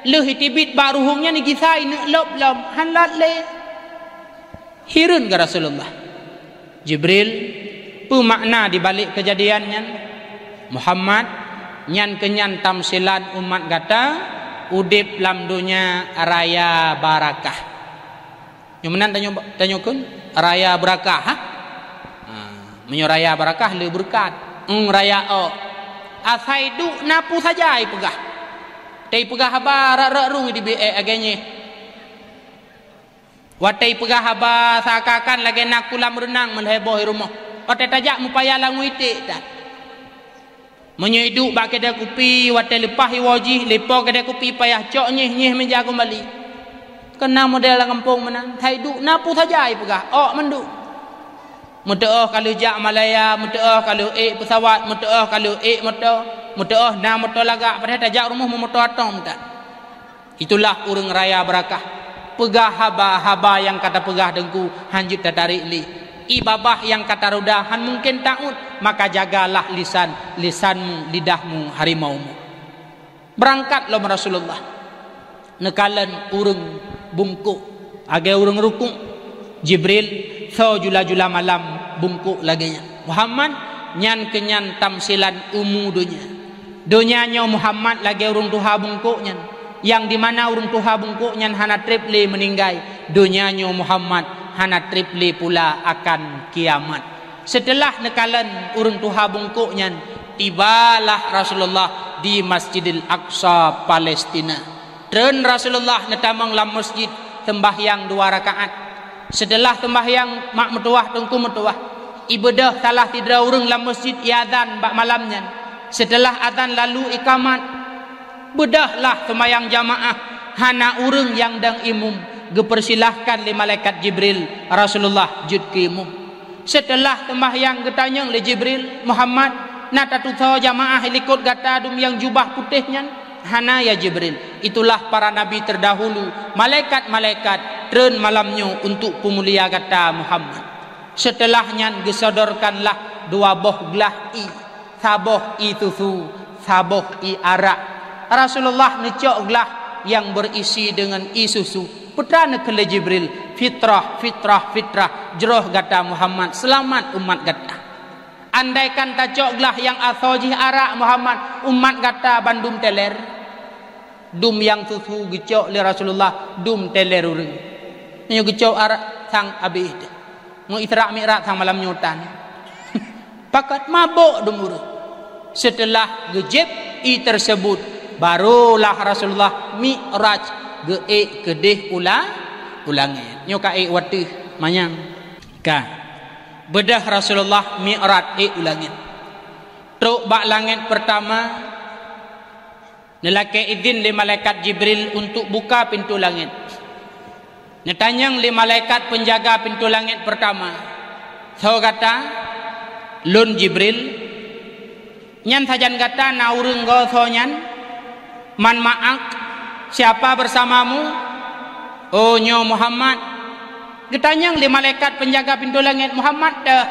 Lheueh iteubiet bak ruhueng nyan igisa ineuk lôb lom. Han lôt lé. Hireuen keu Rasulullah. "Jibril, peue makna di balek keujadian nyan?" "Muhammad, nyan keunyan tamsilan umat gata udeb lam donya raya barakah." Nyoe meunan tanyoe, tanyoe kheun, raya beurakah, ha? Ha, meunyoe raya beurakah, le beureukat. Eng, raya ôk. Asai duek na peue saja ipeugah. Watée ipeugah haba, rak-rak ru dibi ék agée nyeh. Watée ipeugah haba, seakan-akan lagée na kulam reunang meuheboh i rumoh. Watée tajak meupaya lam iték that. Meunyoe iduek bak keudée kupi, watée leupah iwoe jih, le po keudée kupi payah cok nyeh-nyeh meja keumbali. Keu na model lam gampông meunan, asai duek na peue saja ipeugah, ôk mandum. Meuteuôh ka lheueh jak Malaya, meuteuôh ka lheueh ék peusawat, meuteuôh ka lheueh ék moto, meuteuôh na moto lagak, padahai tajak rumoh meumoto atong that. Itulah ureuëng raya beurakah. Peugah haba-haba nyang ka tapeugah teungku, hanjeuet tatarek lé. Ié babah nyang ka taroda han mungken taôt, maka jagalah lisan, lisanmu, lidahmu, harimaumu. Beurangkat lom Rasulullah. Neukalon ureuëng bungkôk, lagée ureuëng rukuk. "Jibril, soe jula-jula malam bungkôk lagée nyan?" "Muhammad, nyan keunyan tamsilan umu donya." Donya nyoe Muhammad lagée ureuëng tuha bungkôk nyan, nyang dimana ureuëng tuha bungkôk nyan hana treb lé meuninggai, donya nyoe Muhammad hana treb lé pula akan kiamat. Seuteulah neukalon ureuëng tuha bungkôk nyan, tibalah Rasulullah di Masjidil Aqsa, Palestina. Treun Rasulullah neutamong lam masjid, seumbahyang dua rakaat. Seuteulah seumbahyang, mak meutuwah, teungku meutuwah, ibeudôh salah sidroe ureuëng lam masjid, iazan bak malam nyan. Seuteulah azan lalu iqamat, beudôhlah seumbahyang jamaah, hana ureuëng nyang dong imum, geupeusilahkan lé malaikat Jibril Rasulullah jeuet keu imum. Seuteulah seumbahyang geutanyong lé Jibril, "Muhammad, na tatusoe jamaah likot gata dum nyang jubah putéh nyan?" "Hana, ya Jibril, itulah para nabi teurdahulu, malaikat-malaikat treun malam nyoe untuk peumulia gata, Muhammad." Seuteulah nyan geusodorkanlah dua boh glah ie, saboh ie susu, saboh ie arak. Rasulullah neucok glah nyang beurisi deungon ie susu. Peue treuk neukheun lé Jibril, "Fitrah, fitrah, fitrah, jroh gata Muhammad, seulamat umat gata. Andaikan tacok glah nyang asoe jih arak Muhammad, umat gata bandum teler." Dum nyang susu geucok lé Rasulullah, dum teler ureuëng. Nyoe geucok arak sang abéh teuh. Meu Isra Mi'raj sang malam nyoe tan. Pakat mabök dum ureuëng. Seuteulah geujieb ie teuseubut, barolah Rasulullah Mi'raj geuék keudeh u la-, u langét. Nyoe ka ék u ateueh manyang. Ka. Beudôh Rasulullah Mi'raj ék u langét. Trok bak langét peurtama, neulakée idhin lé malaikat Jibril untuk buka pintoe langét. Neutanyong lé malaikat peunjaga pintoe langét peurtama, "Soe gata?" "Lôn Jibril." "Nyan sajan gata na ureuëng goe soe nyan? Man ma'ak? Siapa bersamamu?" "Oh, nyoe Muhammad." Geutanyong lé malaikat peunjaga pintoe langét, "Muhammad teuh?"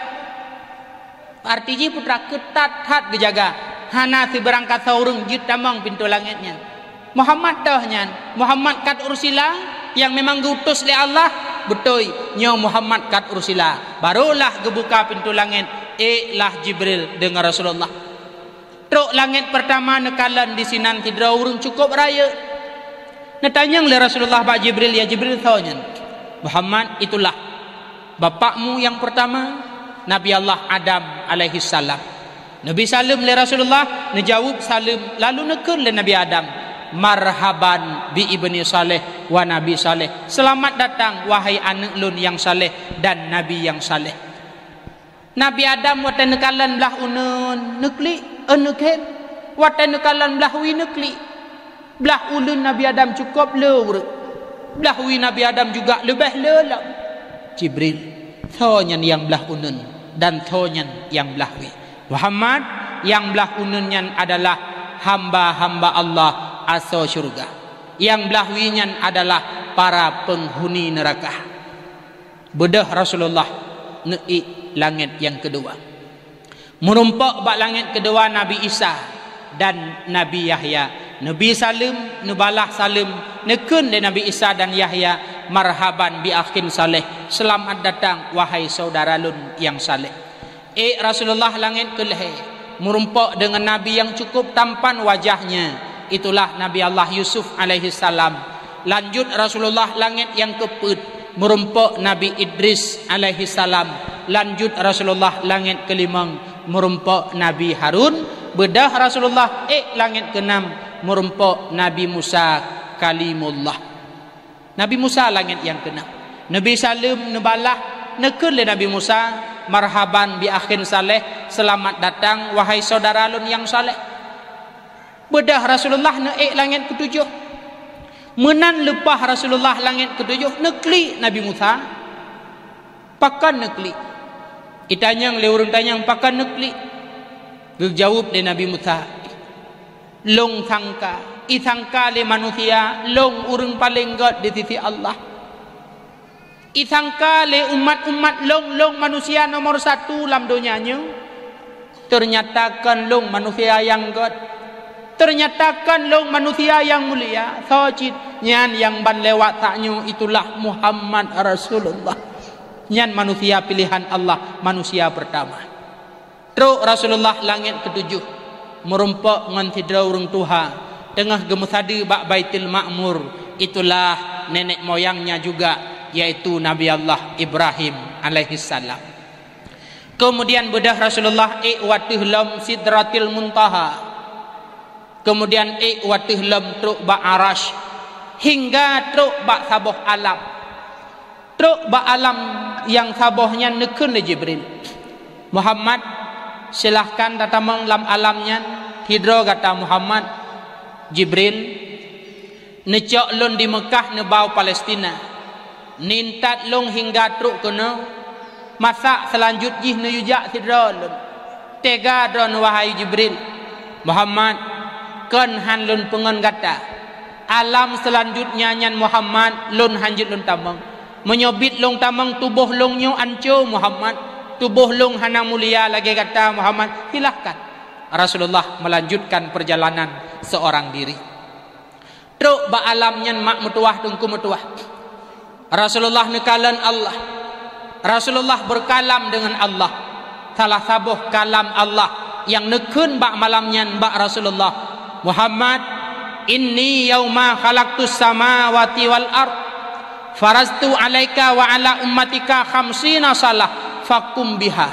Arti jih peue treuk, keutat that geujaga, hana sibeurangkasoe ureuëng jeuet tamong pintoe langét nyan. "Muhammad teuh nyan, Muhammad qad ursila, nyang memang geuutus lé Allah?" "Beutôi, nyoe Muhammad qad ursila." Barolah geubuka pintoe langét, éklah Jibril deungon Rasulullah. Trok langét peurtama neukalon disinan sidroe ureuëng cukôp rayeuk. Neutanyong lé Rasulullah bak Jibril, "Ya Jibril, soe nyan?" "Muhammad, itulah bapakmu nyang peurtama, Nabi Allah Adam alaihissalam." Neubi saleuem lé Rasulullah, neujaweueb saleuem, lalu neukheun lé Nabi Adam, "Marhaban bi ibni saleh wa nabi saleh." "Seulamat datang, wahai aneuëk lôn nyang saleh dan nabi nyang saleh." Nabi Adam watée neukalon blah uneuen, neuklik, eh, neukheun. Watée neukalon blah wie, neuklik. Blah uneuen Nabi Adam cukôp le ureuëng. Blah wie Nabi Adam juga leubeh le lom. "Jibril, soe nyan nyang blah uneuen dan soe nyan nyang blah wie?" "Muhammad, nyang blah uneuen nyan adalah hamba-hamba Allah asoe syeuruga. Nyang blah wie nyan adalah para peunghuni neuraka." Beudôh Rasulullah neuék langét nyang keudua. Meurumpok bak langét keudua Nabi Isa dan Nabi Yahya. Neubi saleuem, neubalah saleuem, neukheun lé Nabi Isa dan Yahya, "Marhaban bi akhin saleh, seulamat datang, wahai syedara lôn nyang saleh." Ék Rasulullah langét keulhée, meurumpok deungon nabi nyang cukôp tampan wajahnya, itulah Nabi Allah Yusuf alaihissalam. Lanjut Rasulullah langét nyang keupeuet, meurumpok Nabi Idris alaihissalam. Lanjut Rasulullah langét keulimong, meurumpok Nabi Harun. Beudôh Rasulullah ék langét keunam, meurumpok Nabi Musa Kalimullah. Nabi Musa langét nyang keunam. Neubi saleuem, neubalah, neukheun lé Nabi Musa, "Marhaban bi akhin saleh, seulamat datang, wahai syedara lôn nyang saleh." Beudôh Rasulullah neuék langét keutujoh. Meunan leupah Rasulullah langét keutujoh, neuklik Nabi Musa. "Pakon neuklik?" Itanyong lé ureuëng tanyong, "Pakon neuklik?" Geujaweueb lé Nabi Musa, "Lôn sangka, isangka lé manusia lôn ureuëng paleng gét di sisi Allah. Isangka lé umat-umat lôn, lôn manusia nomor satu lam donya nyoe. Teunyata kon lôn manusia nyang gét. Teunyata kon lôn manusia nyang mulia. Soe cit nyan nyang ban lewat saat nyoe, itulah Muhammad Rasulullah. Nyan manusia pilihan Allah, manusia peurtama." Trok Rasulullah langét keutujoh, meurumpok ngon sidroe ureuëng tuha, teungoh geumeusadeue bak Baitul Ma'mur, itulah nenek moyangnya juga, yaitu Nabi Allah Ibrahim alaihissalam. Keumudian beudôh Rasulullah ék u ateueh lom Sidratil Muntaha. Keumudian ék u ateueh lom trok bak Arasy, hingga trok bak saboh alam. Trok bak alam nyang saboh nyan neukheun lé Jibril, "Muhammad, silahkan tatamong lam alam nyan, sidroe gata Muhammad." Jibril, neucok lôn di Meukah neuba u Palestina, neuintat lôn hingga trok keunoe, masa seulanjut jih neuyue jak sidroe lôn. Teuga droeneuh, wahai Jibril. Muhammad, kon hán lôn peungon gata. Alam seulanjutnya nyan, Muhammad, lôn hán jeuet lôn tamong. Meunyoe biet lôn tamong, tuboh lôn nyoe anco, Muhammad. Tuboh lôn hana mulia lagée gata, Muhammad. Silahkan. Rasulullah melanjutkan perjalanan seorang diri. Trok bak alam nyan, mak meutuwah, teungku meutuwah. Rasulullah neukalon Allah. Rasulullah berkalam dengan Allah. Salah saboh kalam Allah nyang neukheun bak malam nyan bak Rasulullah, "Muhammad, inni yauma khalaqtus samawati wal ard, faraztu alaika wa ala ummatika khamsina salah, fakum biha."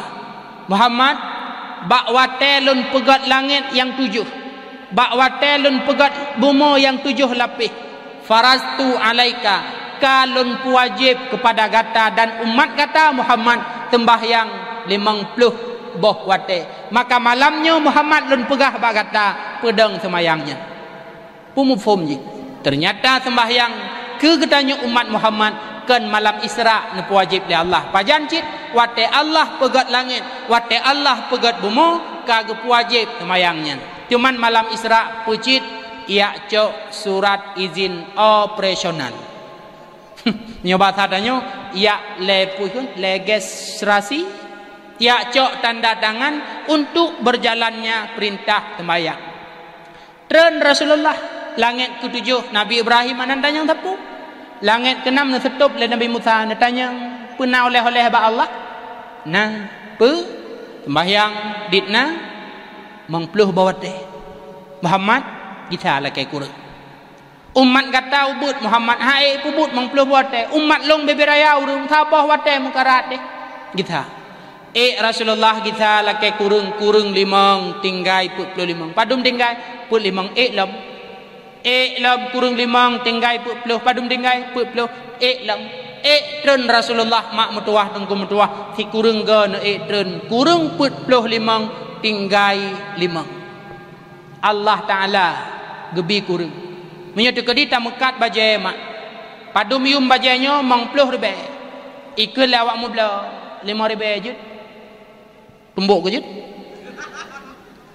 Muhammad, bak watée lôn peugét langét nyang tujoh, bak watée lôn peugét bumoe nyang tujoh lapéh, faraztu alaika, ka lôn peuwajéb keupada gata dan umat gata Muhammad seumbahyang limong ploh boh watée. Maka malam nyoe Muhammad lôn peugah bak gata, peudong seumayang nyan. Peue muphom jih? Teunyata seumbahyang keu geutanyoe umat Muhammad kon malam Isra neupeuwajéb lé Allah. Pajan cit? Watée Allah peugét langét, watée Allah peugét bumoe ka geupeuwajéb seumayang nyan. Cuman malam Isra peucit, ijak cok surat izin operasional. Nyoe basa tanyoe, ijak le-, peue kheun, legislasi, ijak cok tanda tangan untuk berjalannya perintah seumayang. Treun Rasulullah, langét keutujoh Nabi Ibrahim anan tanyong sapeue. Langét keunam neuseutôb lé Nabi Musa, neutanyong, "Peue na oleh-oleh bak Allah?" "Na." "Peue?" "Seumbahyang dit na limong ploh boh watée." "Muhammad, gisa lakée kureueng." "Umat gata ubeuet, Muhammad, han ék peubuet limong ploh boh watée. Umat lôn bubé raya ureuëng, saboh watée meukarat deh." "Gisa." "Ék Rasulullah, gisa lakée kureueng, kureueng limong tinggai peuet ploh limong." "Padum tinggai?" "Peuet limong." "Ék lom." "Ék lom kureueng limong tinggai peuet ploh." "Padum tinggai?" "Peuet ploh." "Ék lom." Ék treun Rasulullah, mak meutuwah, teungku meutuwah, sikureueng goe neuék treun, kureueng peuet ploh limong tinggai limong. Allah Taala geubi kureueng. Meunyoe teukeudi tameukat bajée mak, padum yum bajée nyoe? Limong ploh ribée. Ikheun lé awak meubloe, limong ribée jeuet. Tumbok keu jeuet.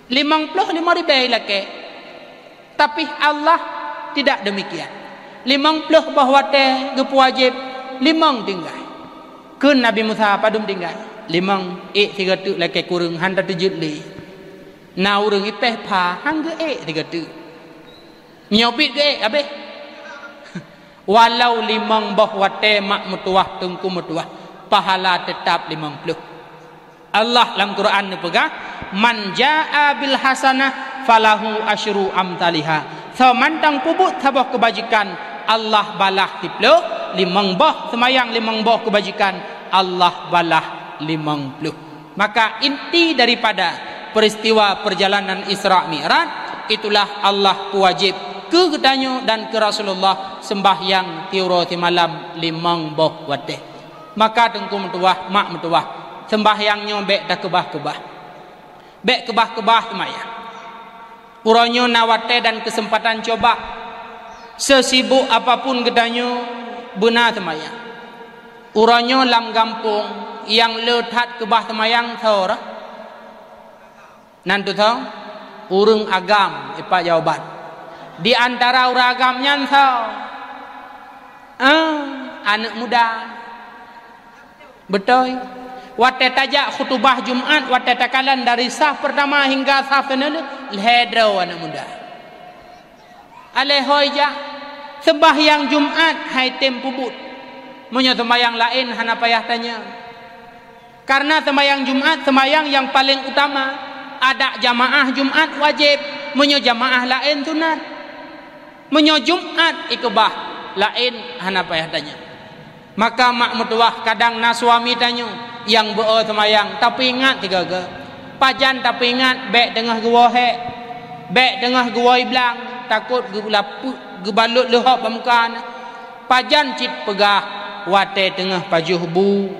Limong ploh limong ribée ilakée. Tapi Allah tidak demikian. Limong ploh boh watée geupeuwajéb limong tinggai. Kheun Nabi Musa, "Padum tinggai?" "Limong." "Ék sigoe teuk lakée kureueng, han tateujeuet lé." Na ureuëng ipéh pha, han geuék sigoe teuk. Nyoe biet geuék habéh. Walau limong boh watée, mak meutuwah, teungku meutuwah, pahala teutab limong ploh. Allah lam Quran neupeugah, "Man jaa bil hasanah falahu asyru amthaliha." Soe mantong peubuet saboh keubajikan, Allah balah siploh, limong boh, seumayang limong boh keubajikan, Allah balah limong ploh. Maka inti daripada peristiwa perjalanan Isra Mi'raj, itulah Allah peuwajéb keu geutanyoe dan keu Rasulullah seumbahyang tiuroe simalam limong boh watée. Maka teungku meutuwah, mak meutuwah, seumbahyang nyoe bék takeubah-keubah. Bék keubah-keubah seumayang. Uroe nyoe na watée dan keuseumpatan, coba, seusibuk apapun geutanyoe, beuna seumayang. Uroe nyoe lam gampông nyang le that keubah seumayang soe? Nan teusoe? Ureuëng agam, ipat jawaban. Di antara ureuëng agam nyan soe? Ah, aneuëk muda. Beutôi. Watée tajak khutubah Jumat, watée takalon dari saf peurtama hingga saf keuneulhée, lhée droe aneuëk muda. Alée hôi jak, seumbahyang Jumat han item peubuet. Meunyoe seumbahyang laén hana payah tanyong. Kareuna seumbahyang Jumat seumbahyang nyang paleng utama. Adak jamaah Jumat wajéb, meunyoe jamaah laén sunat. Meunyoe Jumat ikeubah, laén hana payah tanyong. Maka mak meutuwah, kadang na suami tanyoe Nyang beu-o seumayang, tapeuingat sigoe-goe. Pajan tapeuingat, bék teungoh geuwoe hék, bék teungoh geuwoe blang, takot geulapeue, geubalot leuhop bak muka na. Pajan cit peugah watée teungoh pajoh bu,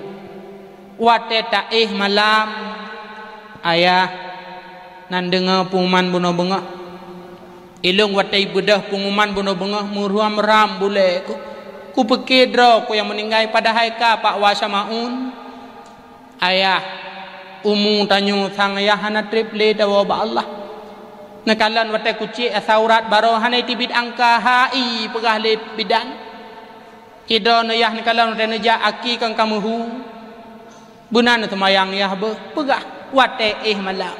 watée taéh malam, ayah, nan deungoe peunguman bunoe beungoh. Ilong watée beudôh peunguman bunoe beungoh meuruam-ram bulée ku. Kupeuke droe ku nyang meuninggai padahai ka Pak Wa Syamaun. Ayah, umu tanyoe sang ayah hana treb lé tawoe bak Allah. Neukalon watée kucék asa urat baroe hana teubiet angka hai peugah lé bidan. Sidroe neuyah neukalon watée neujak aki kong ka meuhu. Beuna neuseumayang yah beuh peugah watée éh malam.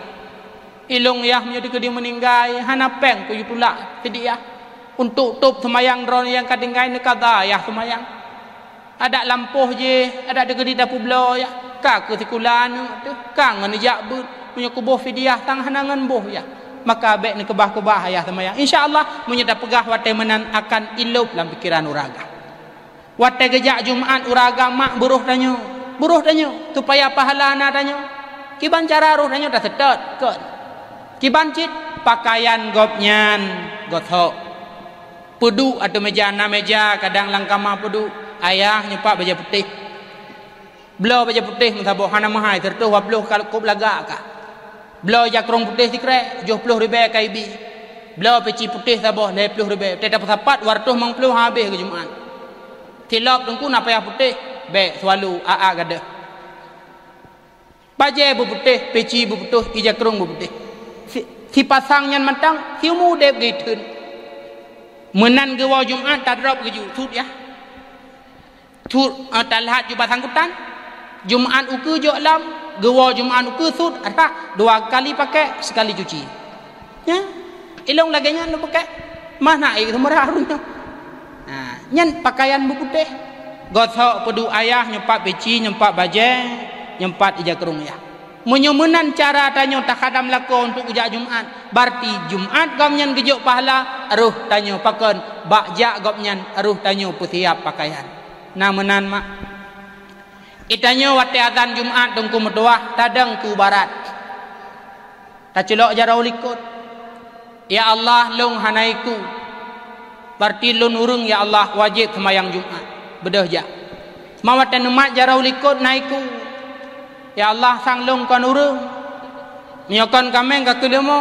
Ilong yah meunyoe teukeudi meuninggai hana péng kuyue tulak fidyah. Untuk tôb seumayang droeneuh nyang ka tinggai neukada yah seumayang. Adak lampôh jih, adak teukeudi tapeubloe yah, ka keu sikula aneuk teuh, ka ngon neujak beuet. Meunyoe kuboh fidyah sang hana ngon boh yah, maka bék neukeubah-keubah yah seumayang. Insya Allah meunyoe tapeugah watée meunan akan ilôb lam pikeran ureueng agam. Watée geujak Jumat ureueng agam mak beuroh tanyoe, beuroh tanyoe supaya pahala na tanyoe. Kiban cara roh tanyoe taseutôt, kon. Kiban cit pakaian gobnyan gosok. Peuduek ateueh meja, na meja kadang lam kama peuduek, ayah nyeupak bajée putéh. Bloe bajée putéh meusaboh hana meuhai, sireutoh dua ploh ka kôb lagak ka. Bloe jakrong putéh sikrek, tujoh ploh ribée ka ibi. Bloe peci putéh saboh, lhée ploh ribée. Teutab sapat dua ratus limong ploh habéh keu Jumat. Silop teungku na payah putéh, bék swallow, a-a gadôh. Bajée beuputéh, peci beuputéh, ija krong beuputéh. Si, sipasang nyan mantong siumu udeb geutheun. Meunan geuwoe Jumat tadrob geujok sut yah. Sut, eh, talhat jubah sangkutan. Jumat ukeue jok lom, geuwoe Jumat ukeue sut rhah dua kali pakai, sekali cuci. Nyan, ilong lagée nyan lôn peuke. Mana éh seumurah ureuëng nyoe? Ha, nyan pakaian beuputéh. Gosok peuduek ayah, nyeupat peci, nyeupat bajée, nyeupat ija keureueng yah. Meunyoe meunan cara tanyoe takhadam lakoe untuk ujak Jumat, berarti Jumat gobnyan geujok pahala, roh tanyoe pakon bak jak gobnyan, roh tanyoe peusiab pakaian. Na meunan mak. Itanyoe watée azan Jumat teungku meutuwah tadong keu barat. Taceulok jaroe likot. Ya Allah, lôn hana iku. Berarti lôn ureuëng, ya Allah, wajéb seumayang Jumat. Beudôh jak. Seuma watée neumat jaroe likot na iku. Ya Allah, sang lôn kon ureuëng. Meunyoe kon kaméng ka keuleumô.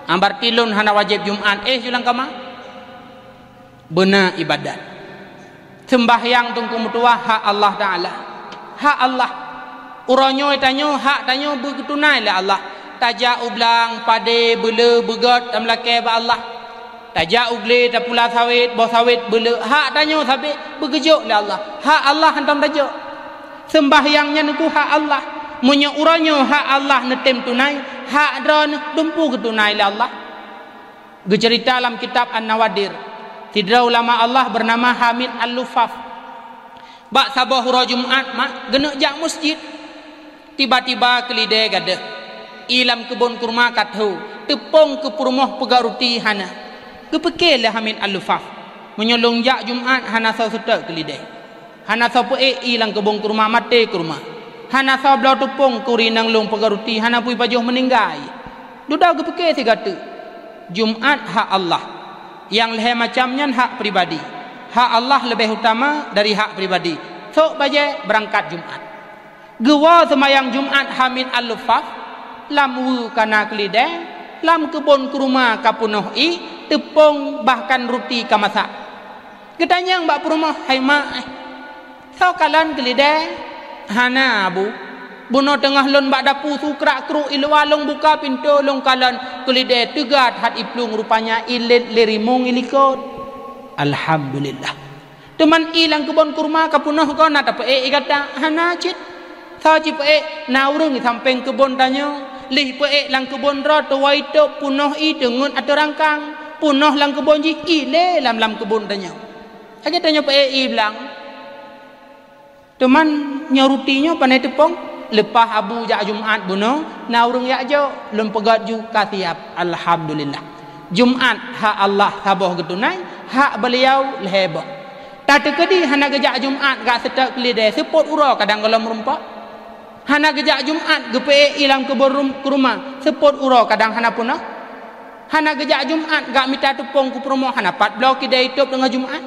Ah, berarti lôn hana wajéb Jumat. Éh, julang kama. Beuna ibadat. Seumbahyang teungku meutuwah hak Allah Taala. Hak Allah. Uroe nyoe tanyoe hak tanyoe beugeutunai lé Allah. Tajak u blang, padé, beuleu, beugét, tameulakée bak Allah. Tajak u glé, tapula sawét, boh sawét, beuleu, hak tanyoe sabé beugeujok lé Allah. Hak Allah hantom tajok. Seumbahyang nyan keuh hak Allah. Meunyoe uroe nyoe hak Allah neutem tunai, hak droeneuh dumpu geutunai lé Allah. Geuceurita lam kitab An-Nawadir, sidroe ulama Allah beunama Hamid Al-Lufaf. Bak saboh uroe Jumat mak geuneuk jak meuseujid. Tiba-tiba keulidée gadôh, ié lam keubon kurma ka tho, teupông keu peurumoh peugöt ruti hana. Geupeuke lé Hamid Al-Lufaf, "Meunyoe lôn jak Jumat hana soe seutôt keulidée." Hana soe peuék ié lam keubon kurma, maté kurma. Hana soe bloe teupông keu ureuëng inong lôn peugöt ruti, hana pui pajoh meuninggai. Dudoe geupeuke sigoe teuk, Jumat hak Allah. Nyang lhée macam nyan hak pribadi. Hak Allah leubeh utama dari hak pribadi. Sôk bajée beurangkat Jumat. Geuwoe seumayang Jumat Hamid Al-Lufaf, lam weue ka na keulidée, lam keubon kurma ka peunoh ié, teupông bahkan ruti ka masak. Geutanyong bak peurumoh, "Hai mak, eh, soe kalon keulidée?" "Hana, Abu. Bunoe teungoh lôn bak dapu su krak-kruk i luwa lôn buka pintoe lôn kalon keulidée teuga that i plueng rupanya ié lét lé rimueng i likot." "Alhamdulillah. Teuma ié lam keubon kurma ka peunoh kon na tapeuék ié gata?" "Hana cit." Soe jipeuék, na ureuëng di sampéng keubon tanyoe, lheueh peuék lam keubon droe tuwoe itôb peunoh ié teungeut ateueh rangkang, peunoh lam keubon jih ié lé lam, lam keubon tanyoe. Lagée tanyoe peuék ié blang. Teuma nyoe ruti nyoe pane teupông, leupah Abu jak Jumat bunoe, na ureuëng jak jok, lôn peugöt ju ka siab. Alhamdulillah. Jumat hak Allah saboh geutunai, hak beuliau lhée boh. Tateukeudi hana geujak Jumat gak seutôt keulidée seupôt uroe kadang gohlom meurumpok. Hana geujak Jumat, geupeuék ié lam keubon rum-, keureuma, seupôt uroe kadang hana peunoh. Hana geujak Jumat, geumita teupông keu peurumoh, hana pat bloe kidai itôb deungon Jumat.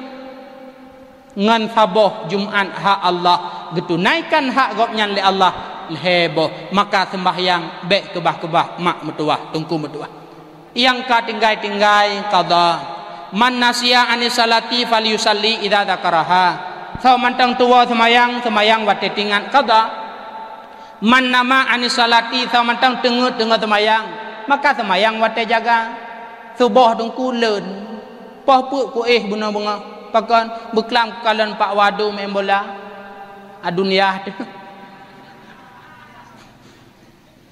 Ngon saboh Jumat hak Allah, geutunaikan hak gobnyan lé Allah lhée boh, maka seumbahyang bék keubah-keubah mak meutuwah, teungku meutuwah. Nyang ka tinggai-tinggai qadha. "Man nasiya anis salati falyusalli idza dzakaraha." Soe mantong tuwoe seumayang, seumayang watée teuingat qadha. "Man nama anis salati," soe mantong teungeut deungon seumayang, maka seumayang watée jaga. Suboh teungku leuen, poh peuet kuéh bunoe beungoh, pakon beuklam kalon pak wadu main bola. A dunia tu.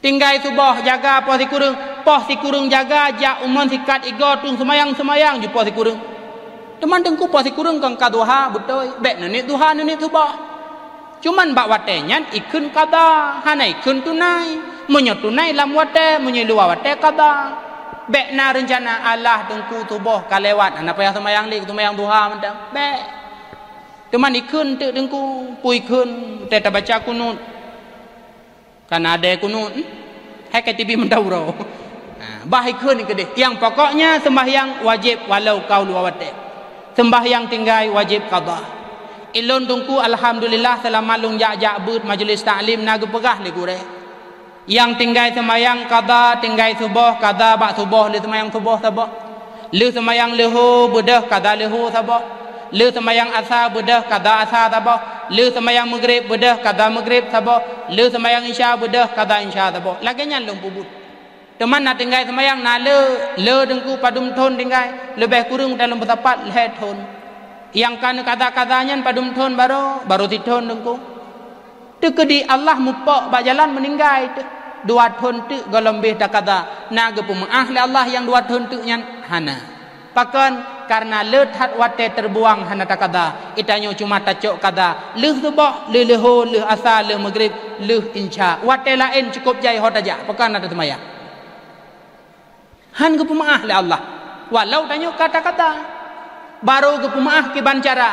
Tinggai suboh jaga poh sikureueng, poh sikureueng jaga jak umon sikat igoe tueng seumayang-seumayang ju poh sikureueng. Teuma teungku poh sikureueng kon ka duha beutôi, bék neuniet duha neuniet suboh. Cuman bak watée nyan ikheun qadha, hana ikheun tunai. Meunyoe tunai lam watée, meunyoe luwa watée qadha. Bék na reuncana alah teungku suboh ka lewat, hana payah seumayang lé, seumayang duha mantong. Bék. Teuma ikheun teuk teungku, peue ikheun, watée tabaca kunut. Kan adé kunut, hai ka tibi meudaura. Ha, bah ikheun keudeh. Nyang pokoknya seumbahyang wajéb walau ka u luwa watée. Seumbahyang tinggai wajéb qadha. Ilôn teungku alhamdulillah seulama lôn jak-jak beuet majlis taklim na geupeugah lé gurée. Nyang tinggai seumayang qadha, tinggai suboh qadha bak suboh lé seumayang suboh saboh. Lheueh seumayang leuhô beudôh qadha leuhô saboh. Lheueh seumayang asa beudôh qadha asa saboh. Lheueh seumayang meugrib beudôh qadha meugrib saboh. Lheueh seumayang isya beudôh qadha isya saboh. Lagée nyan lôn peubuet. Teuma na tinggai seumayang na le, le teungku padum thon tinggai, leubeh kureueng dalam peusapat lhée thon. Nyang ka neuqadha-qadha nyan padum thon baroe, baroe sithon teungku. Teukeudi Allah mupok bak jalan meuninggai teuk, dua thon teuk gohlom béh taqadha, na geupeumeuáh lé Allah nyang dua thon teuk nyan? Hana. Pakon? Kareuna le that watée teubuang hana taqadha, geutanyoe cuma tacok qadha lheueh suboh, lheueh leuhô, lheueh asa, lheueh meugrib, lheueh isya. Watée laén cukôp jai ho tajak, pakon na taseumayang. Han geupeumeuáh lé Allah, walau tanyoe ka taqadha. Barô geupeumeuáh kiban cara,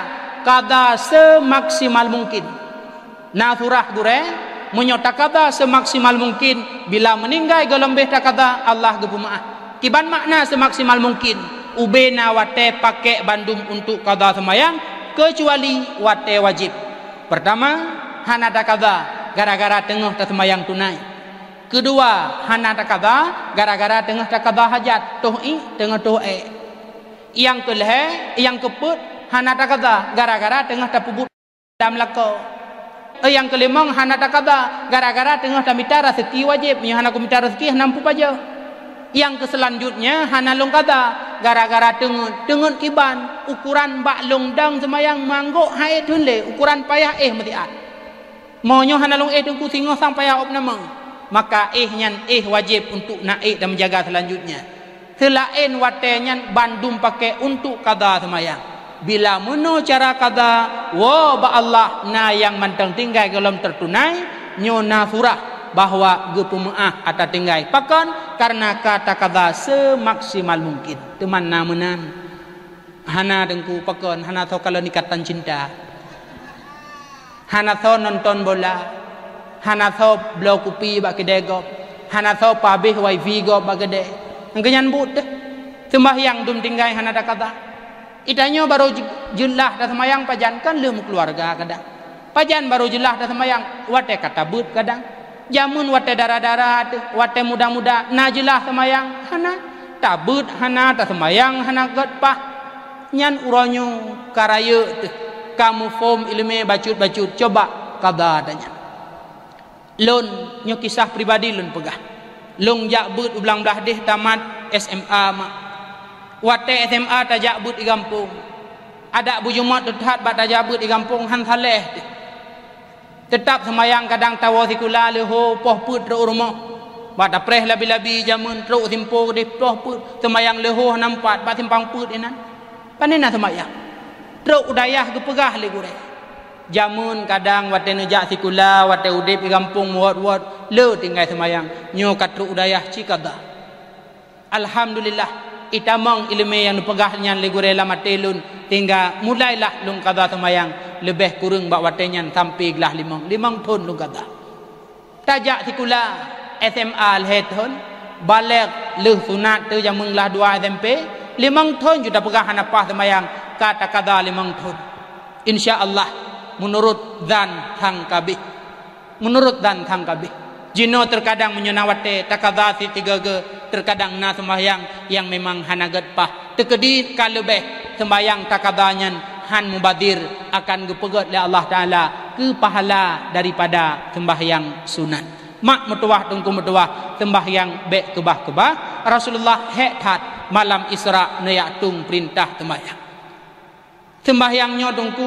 qadha seumaksimal mungkin. Na surah gurée, meunyoe taqadha seumaksimal mungkin, bila meuninggai gohlom béh taqadha, Allah geupeumeuáh. Kiban makna seumaksimal mungkin, ubé na watée pakék bandum untuk qadha seumayang, keucuali watée wajéb. Peurtama, hana taqadha gara-gara teungoh taseumayang tunai. Keudua, hana taqadha gara-gara teungoh taqadha hajat, toh ié, teungoh toh ék. Nyang keulhée, nyang keupeuet, hana taqadha gara-gara teungoh tapeubuet lam lakoe. Nyang keulimong, hana taqadha gara-gara teungoh tamita raseuki wajéb, meunyoe hana kumita raseuki hana meupajoh. Nyang keuseulanjutnya hana lôn qadha gara-gara teungeut, teungeut kiban, ukoran bak lôn dong seumayang manggok han ék thon lé, ukoran payah éh meusiat. Meunyoe hana lôn éh teungku singoh sang payah ôb namong, maka éh nyan éh wajéb untuk na ék dan meujaga seulanjutnya. Seulaén watée nyan bandum pakék untuk qadha seumayang. Bila meunoe cara qadha, woe bak Allah na nyang mantong tinggai gohlom teutunai, nyoe na surah bahwa geupeumeuáh ata tinggai. Pakon? Kareuna ka taqadha seumaksimal mungkin. Teuma na meunan. Hana teungku pakon, hana soe kalon ikatan cinta. Hana soe nonton bola. Hana soe bloe kupi bak keudée gob. Hana soe pabéh wifi gob bak keudée. Nyang keu nyan buet deh. Seumbahyang dum tinggai hana taqadha. Geutanyoe barô je-, jeulaih taseumayang pajan kan lheueh meukeuluwarga kadang. Pajan barô jeulaih taseumayang watée ka tabeuet kadang. Jameun watée dara-dara teuh, watée muda-muda na jeulaih seumayang hana, tabeuet hana, taseumayang hana gét paih. Nyan uroe nyoe ka rayeuk teuh, ka muphom iéleumé bacut-bacut, coba qadha tanyan. Lôn, nyoe kisah pribadi lôn peugah. Lôn jak beuet u Blang Blahdeh tamat S M A mak. Watée S M A tajak beuet i gampông. Adak beujumat teuthat bak tajak beuet i gampông han saléh teuh. Teutap seumayang kadang tawoe sikula leuhô poh peuet trok u rumoh. Bak tapreh labi-labi jameun trok u Simpo keudeh poh peuet seumayang leuhô hana meupat bak simpang peuet inan. Pane na seumayang. Trok u dayah geupeugah lé gurée. Jameun kadang watée neujak sikula, watée udeb di gampông meuwot-wot, le tinggai seumayang. Nyoe ka trok u dayah ci qadha. Alhamdulillah, itamong iéleumé nyang neupeugah nyan lé gurée lam até lôn, sehingga mulailah lôn qadha seumayang leubeh kureueng bak watée nyan sampoe glah limong, limong thon lôn qadha. Tajak sikula S M A lhèe thôn, balèk lheueh sunat teuh jameun glah dua S M P, limong thôn ju tapeugah hana paih seumayang, ka takaza limong thôn. Insya Allah, meunurot zan sang ka abéh. Meunurot zan sang ka abéh. Jinoe teukadang meunyoe na watèe takaza sit sigoe-goe, teukadang na seumbahyang nyang memang hana gèt paih. Teukeudi ka leubeh seumbahyang takaza nyan hán mubazir, akan geupeugèt lé Allah Taala keu pahala daripada seumbahyang sunat. Mak meutuwah, teungku meutuwah, seumbahyang bèk keubah-keubah. Rasulullah hèk that malam Isra neujak tueng peurintah seumbahyang. Seumbahyang nyoe teungku,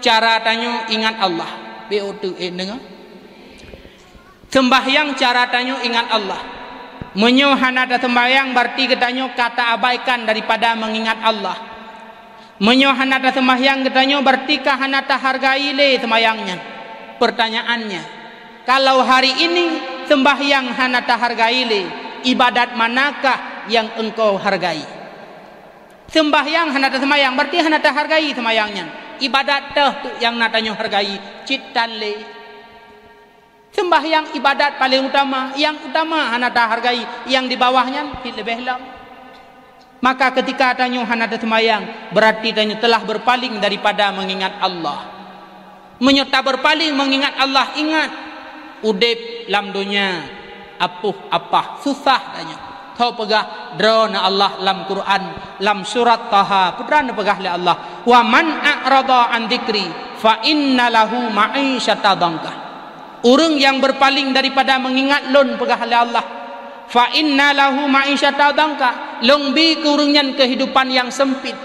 cara tanyoe ingat Allah. Bèk uteuk, eh, deungö. Seumbahyang cara tanyoe ingat Allah. Meunyoe hana taseumbahyang, berarti geutanyoe ka taabaikan daripada meungingat Allah. Meunyoe hana taseumbahyang geutanyoe, berarti ka hana tahargai lé seumbahyang nyan. Pertanyaannya, kalau hari ini seumbahyang hana tahargai lé, ibadat manakah yang engkau hargai? Seumbahyang hana taseumbahyang, berarti hana tahargai seumbahyang nyan. Ibadat teuh tu nyang na tanyoe hargai, cit tan lé. Seumbahyang ibadat paléng utama, nyang utama hana tahargai, nyang di bawah nyan cit leubeh lom. Maka keutika tanyoe hana taseumbahyang, berarti tanyoe telah berpaling daripada meungingat Allah. Meunyoe tabeurpaléng meungingat Allah, ingat, udép lam donya apoh apah, susah tanyoe. Tho peugah Droeneuh Allah lam Quran, lam surat Taha, peue neupeugah lé Allah, "Wa man a'rada an dzikri fa inna lahu ma'isyatan dhanka." Ureuëng nyang beurpaléng daripada meungingat Lôn, peugah lé Allah, "Fa inna lahu ma'isyatan dhanka," Lôn bi keu ureuëng nyan keuhidupan nyang seumpit.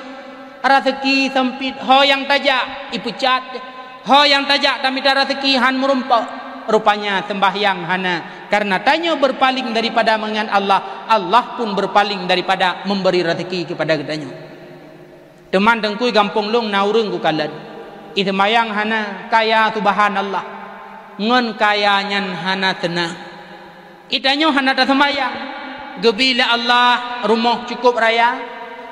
Raseuki seumpit, ho nyang tajak ipeucat, ho nyang tajak tamita raseuki hán meurumpok. Rupanya seumbahyang hana, kareuna tanyoe beurpaléng daripada meungingat Allah, Allah pun beurpaléng daripada memberi raseuki keupada geutanyoe. Teuma teungku, gampông lôn na ureuëng kukalon, iseumbahyang hana, kaya subhanallah, ngon kaya nyan hana seunang. Geutanyoe hana taseumbahyang, geubi lé Allah rumoh cukôp raya,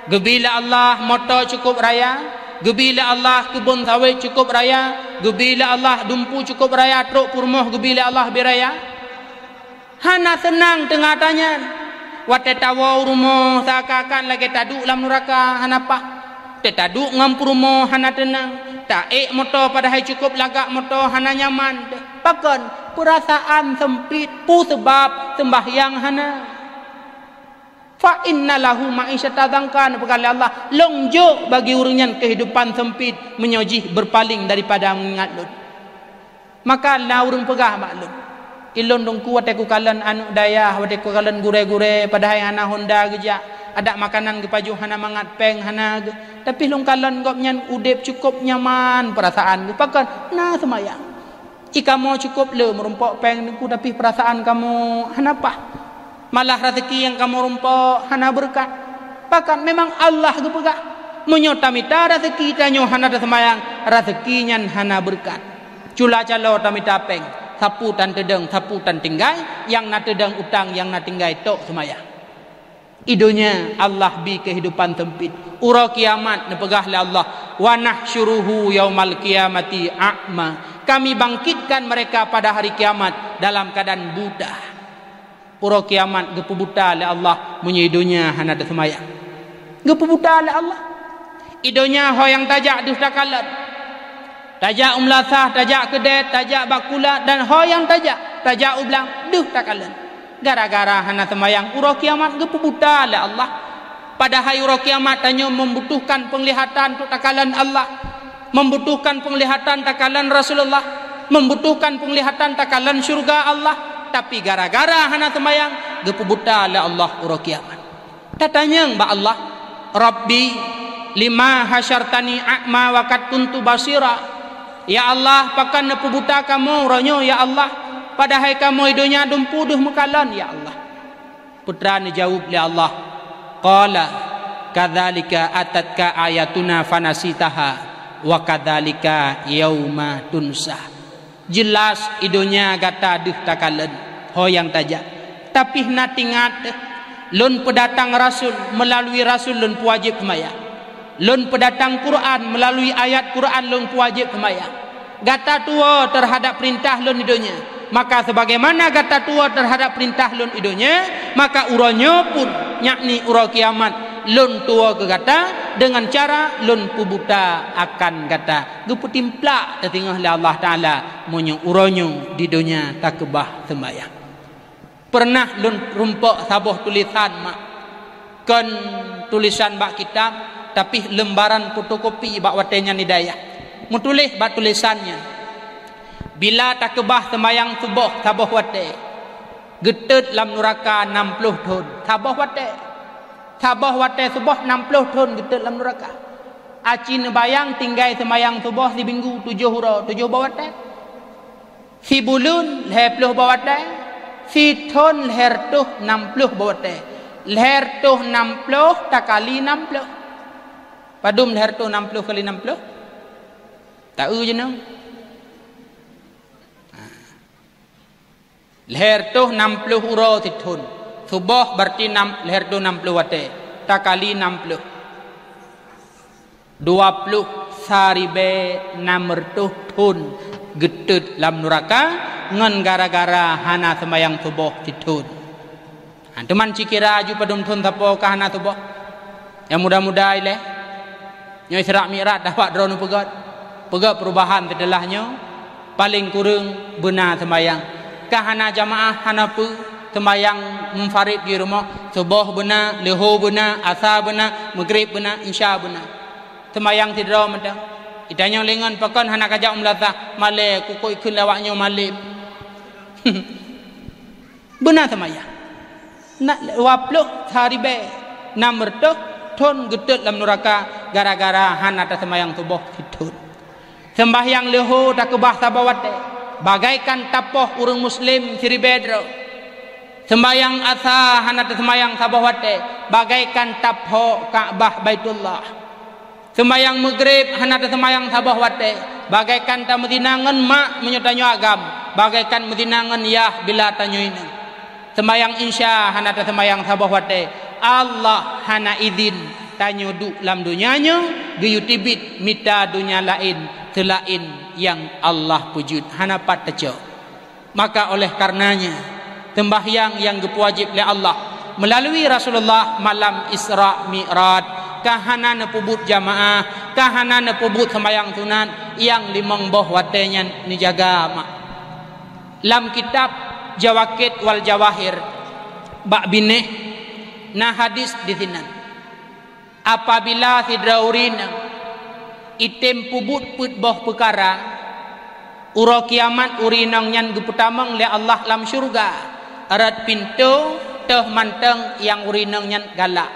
geubi lé Allah moto cukôp raya, geubi lé Allah keubon sawét cukôp raya, geubi lé Allah dumpu cukôp raya, trok peurumoh geubi lé Allah bit raya. Hana seunang teungoh ata nyan. Watée tawoe u rumoh, seuakan-akan lagée taduek lam nuraka, hana paih. Teuh taduek ngon peurumoh hana teunang, taék moto padahai cukôp lagak moto hana nyaman. Pakon? Peurasaan seumpit, peue sabab? Seumbahyang hana. Fa inna lahu ma'isyatan dhanka, neupeugah lé Allah, Lôn jok bagi ureuëng nyan keuhidupan seumpit meunyoe jih beurpaléng daripada meungingat Lôn. Maka na ureuëng peugah bak lôn, "Ilôn teungku watée kukalon aneuëk dayah, watée kukalon gurée-gurée, padahai hana honda geujak, adak makanan geupajoh hana mangat, péng hana geu-, tapi lôn kalon gobnyan udeb cukôp nyaman peurasaan geuh, pakon na seumayang. I kamoe cukôp le meurumpok péng teungku, tapi peurasaan kamoe hana paih." Malah raseuki nyang kamoe rumpok hana beureukat. Pakon? Memang Allah geupeugah, meunyoe tamita raseuki tanyoe hana taseumayang, raseuki nyan hana beureukat. Cula calo tamita péng, sapeue tan teudong, sapeue tan tinggai, nyang na teudong utang, nyang na tinggai tok seumayang. I donya Allah bi keuhidupan seumpit. Uroe kiamat neupeugah lé Allah, "Wa nahsyuruhu yaumal qiyamati a'ma." Kami bangkitkan mereka pada hari kiamat dalam keadaan buta. Uroe kiamat geupeubuta lé Allah meunyoe i donya hana taseumayang. Geupeubuta lé Allah. I donya ho nyang tajak deuh takalon. Tajak u meulasah, tajak keudet, tajak bak kulat, dan ho nyang tajak, tajak u blang deuh takalon. Gara-gara hana seumayang, uroe kiamat geupeubuta lé Allah. Padahai uroe kiamat tanyoe membutuhkan peunglihatan untuk takalon Allah, membutuhkan peunglihatan takalon Rasulullah, membutuhkan peunglihatan takalon syurga Allah, tapi gara-gara hana seumayang, geupeubuta lé Allah uroe kiamat. Tatanyong bak Allah, "Rabbi, lima hasyartani a'ma wa qad kuntu basira?" Ya Allah, pakon neupeubuta kamoe uroe nyoe, ya Allah, padahai kamoe i donya dumpu deuh meukalon, ya Allah. Peue neujaweub lé Allah, qala, "Kadzalika atatka ayatuna fanasitaha, wa kadzalika yauma tunsa." Jeulaih i donya gata deuh takalon ho nyang tajak, tapi na teuingat, Lôn peudatang rasul, meulalu rasul Lôn peuwajéb seumayang. Lôn peudatang Quran, meulalu ayat Quran Lôn peuwajéb seumayang. Gata tuwoe teuhadab peurintah Lôn i donya, Maka sebagaimana gata tuwoe teuhadap peurintah Lôn i donya, maka uroe nyoe pun, yakni uroe kiamat, Lôn tuwoe keu gata deungon cara Lôn peubuta akan gata. Geupeutimplak teuh singoh lé Allah Taala meunyoe uroe nyoe di donya takeubah seumbahyang. Peureunah Lôn rumpok saboh tulésan, mak. Kon tulésan bak kitab, tapi leumbaran fotokopi bak watée nyan di dayah. Meutuléh bak tulésan nyan, "Bila takeubah seumbahyang suboh saboh watée, geutot lam nuraka nam ploh thon." Saboh watée. Saboh watée suboh nam ploh thon geutot lam nuraka. Aci neubayang tinggai seumbahyang suboh siminggu tujoh uroe, tujoh boh watée. Sibuleuen lhée ploh boh watée, sithon lhée reutôh nam ploh boh watée, lhée reutôh nam ploh takali nam ploh. Padum lhée reutôh nam ploh kali nam ploh? Ta-eu jinoe. Lhée reutôh nam ploh uroe sithon. Suboh berarti nam, lhée reutôh nam ploh watée. Takali nam ploh. Dua ploh sa ribée nam reutôh thon geutot lam nuraka ngon gara-gara hana seumbahyang suboh sithon. Ha, teuma cikira aju padum thon sapo ka hana suboh. Nyang muda-muda ilée. Nyoe Isra Mi'raj dah bak droeneuh peugét. Peugét peurubahan seuteulah nyoe. Paleng kureueng beuna seumbahyang. Ka hana jamaah, hana peue, seumbahyang munfarid di rumoh, suboh beuna, leuhô beuna, asa beuna, meugrib beuna, insya beuna. Seumbahyang sidroe mantong. Itanyong lé ngon pakon hana kajak u meulasah, malée kukoi kheun lé awak nyoe malem. Beuna seumbahyang. Na dua ploh sa ribée nam reutôh thon geutot lam nuraka gara-gara hana taseumbahyang suboh sithon. Seumbahyang leuhô takeubah saboh watée, bagaikan tapoh ureuëng muslim siribée droe. Seumbahyang asa hana taseumbahyang saboh watée, bagaikan taphok Ka'bah Baitullah. Seumbahyang meugrib hana taseumbahyang saboh watée, bagaikan tameuzina ngon mak meunyoe tanyoe agam, bagaikan meuzina ngon yah bila tanyoe inong. Seumbahyang insya hana taseumbahyang saboh watée, Allah hana idhin tanyoe duek lam donya nyoe geuyue teubiet mita donya laén seulaén nyang Allah peujeuet, hana pat tacok. Maka oleh karenanya, seumbahyang nyang geupeuwajéb lé Allah meulalu Rasulullah malam Isra Mi'raj, ka hana neupeubuet jamaah, ka hana neupeubuet seumbahyang sunat nyang limong boh watée nyan neujaga mak. Lam kitab Jawaqit wal Jawahir bak binéh na hadis disinan. Apabila sidroe ureuëng inong item peubuet peuet boh peukara, uroe kiamat ureuëng inong nyan geupeutamong lé Allah lam syeuruga, rot pintoe toh mantong nyang ureuëng inong nyan galak.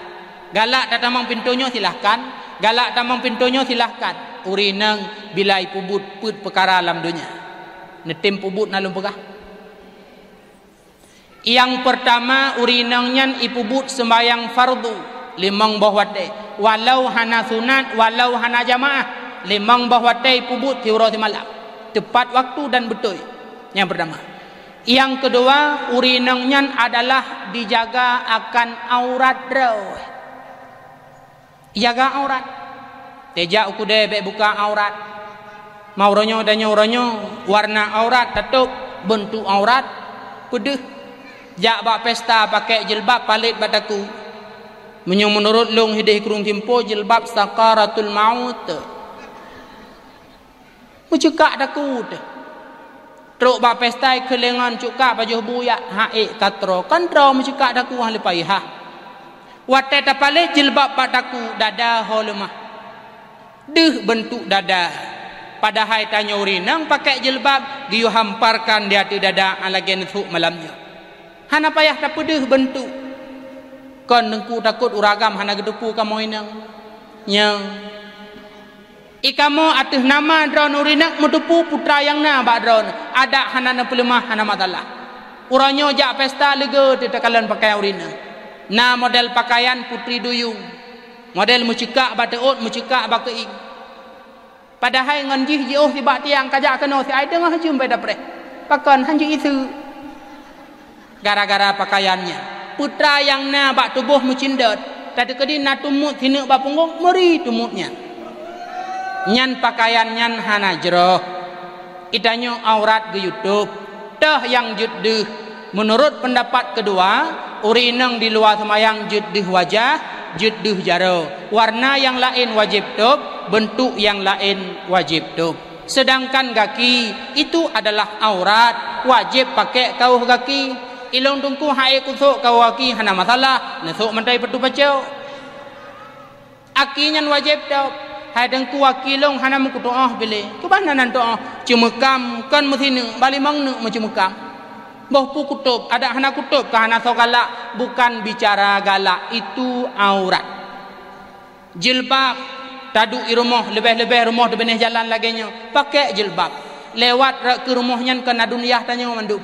Galak tatamong pintoe nyoe silahkan, galak tamong pintoe nyoe silahkan. Ureuëng inong bila ipeubuet peuet peukara lam donya, neutem peubuet na lôn peugah. Nyang peurtama, ureuëng inong nyan ipeubuet seumbahyang fardu limong boh watée, walau hana sunat, walau hana jamaah, limong boh watée ipeubuet siuroe simalam, teupat waktu dan beutôi. Nyang peurtama. Nyang keudua, ureuëng inong nyan adalah dijaga akan aurat droe. Jaga aurat. Teuh jak u keudée bék buka aurat. Ma uroe nyoe dan nyoe uroe nyoe, warna aurat tatôb, beuntuk aurat peudeuh. Jak bak pesta pakai jilbab palét bak takue. Meunyoe meunurot lôn hideh krueng Timpo, jilbab sakaratul maut. Meucukak takue teuh. Trok bak pesta keulengan cukak pajoh buyak, ha ék ka troe, kan droe meucukak takue hana leupai ha. Watée tapalét jilbab bak takue, dada ho leumah. Deuh beuntuk dada. Padahai tanyoe ureuëng inong pakai jilbab geuyue hamparkan di ateueh dada lagée neusok malam nyoe. Hana payah tapeudeuh beuntuk. Kon teungku takot ureuëng agam hana geuteupeue kamoe inong. Nyang I kamoe ateueh nama droeneuh ureuëng inong meuteupeue putra nyang na bak droeneuh, adak hana neupeuleumah, hana masalah. Uroe nyoe jak pesta leuga teuh takalon pakaian ureuëng inong. Na model pakaian putri duyung, model meucukak bak teuôt, meucukak bak keuieng. Padahai ngon jih jiôh sibak tiang kajak keunoe siai teungoh jeuem bai dapreh. Pakon han jeuet iseuk? Gara-gara pakaian nyan, putra nyang na bak tuboh meucindot, tateukeudi na tumut sineuk bak punggong, meuri tumut nyan. Nyan pakaian nyan hana jroh. Geutanyoe aurat geuyue tôb. Toh nyang jeuet deuh. Meunurot peundapat keudua, ureuëng inong di luwa seumayang jeuet deuh wajah, jeuet deuh jaroe. Warna nyang laén wajéb tôb, beuntuk nyang laén wajéb tôb. Seudangkan gaki, itu adalah aurat, wajéb pakék kaoh gaki. Ilong teungku hai kusok kaoh gaki hana masalah, neusok mantong peutu pacok. Aki nyan wajéb tôb. Hai teungku aki lôn hana meukutuoh bilé. Keubah nan tuoh. Ceumeukam kon meusineuk, balimong neuk meuceumeukam. Boh peue kutôb, adak hana kutôb ka hana soe galak, bukan bicara galak, itu aurat. Jilbab, taduek i rumoh, leubeh-leubeh rumoh teubinéh jalan lagée nyoe, pakék jilbab. Lewat rot keu rumoh nyan kon na dunyah tanyoe mandum.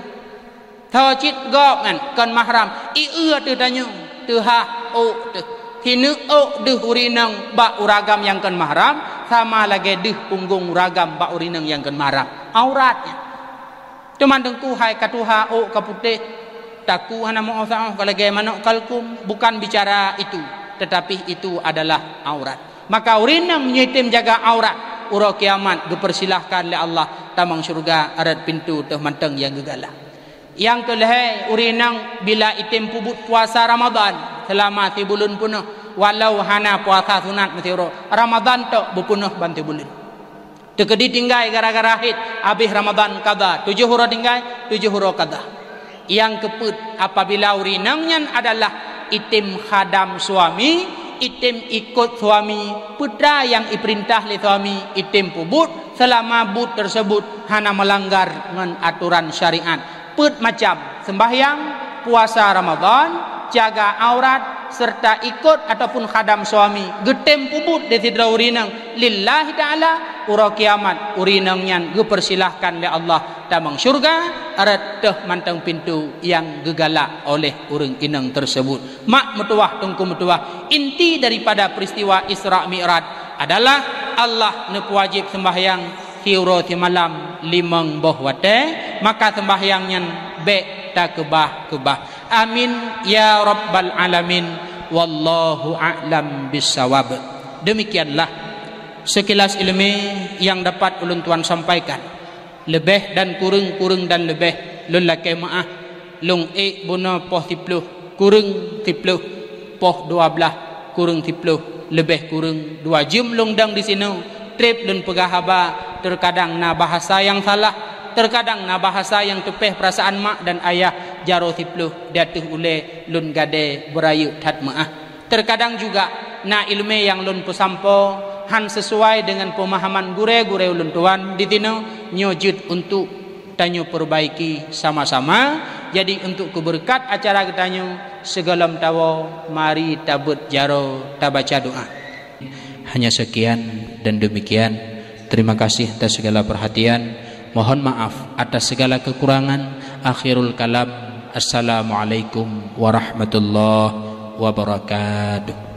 Tho cit gob nyan kon mahram, i eu teuh tanyoe, teuhah ôk teuh. Hineuk ôk deuh ureuëng inong bak ureuëng agam nyang kon mahram, sama lagée deuh punggong ureuëng agam bak ureuëng inong nyang kon mahram. Aurat nyan. Teuma teungku hai ka tuha ôk ka putéh, taku hana meu-oh saoh ka lagée manok kalkum, bukan bicara itu, tetapi itu adalah aurat. Maka ureuëng inong meunyoe item jaga aurat, uroe kiamat geupeursilahkan lé Allah tamong syeuruga, rot pintoe teuh mantong nyang geugalak. Nyang keu lhée, ureuëng inong bila item peubuet puasa Ramadhan seulama sibuleuen peunoh, walau hana puasa sunat meusiuroe, Ramadhan tok beupeunoh ban sibuleuen. Teukeudi tinggai gara-gara haid, habéh Ramadhan kada, tujoh uroe tinggai, tujoh uroe kada. Nyang keupeuet, apabila ureuëng inong nyan adalah item khadam suami, item ikot suami, peue nyang ipeurintah lé suami, item peubuet, seulama buet teuseubut hana meulanggar ngon atoran syariat. Peuet macam, seumbahyang, puasa Ramadhan, jaga aurat, seureuta ikot ataupun khadam suami, geutem peubuet di sidroe ureuëng inong lillahi ta'ala, uroe kiamat ureuëng inong nyan geupeursilahkan lé Allah tamong syeuruga, rot teuh mantong pintoe nyang geugalak oleh ureuëng inong teuseubut. Mak meutuwah, teungku meutuwah, inti daripada peuristiwa Isra Mi'raj adalah Allah neupeuwajéb seumbahyang siuroe simalam limong boh watée, maka seumbahyang nyan bék takeubah-keubah. Amin ya rabbal alamin. Wallahu a'lam bissawab. Demikianlah sekilas ileumé nyang dapat ulôn tuan sampaikan. Leubeh dan kureueng, kureueng dan leubeh, lôn lakée meuáh. Lôn ék bunoe poh siploh, kureueng siploh, poh dua blaih, kureueng siploh, leubeh kureueng dua jeuem lôn dong disinoe. Treb lôn peugah haba, teukadang na bahasa nyang salah, teukadang na bahasa nyang teupéh peurasaan mak dan ayah. Jaroe siploh di ateueh ulée lôn gadée beurayeuk that meuáh. Teukadang juga na ileumé nyang lôn peusampoe hán sisuai deungon peumahaman gurée-gurée ulôn tuan disinoe, nyoe jeuet untuk tanyoe peurbaiki sama-sama. Jadi untuk keubeureukat acara geutanyoe, sigohlom tawoe, mari tabeuet jaroe tabaca doá. Hanya sekian dan demikian. Terima kasih atas segala perhatian. Mohon maaf atas segala kekurangan. Akhirul kalam. Assalamualaikum warahmatullahi wabarakatuh.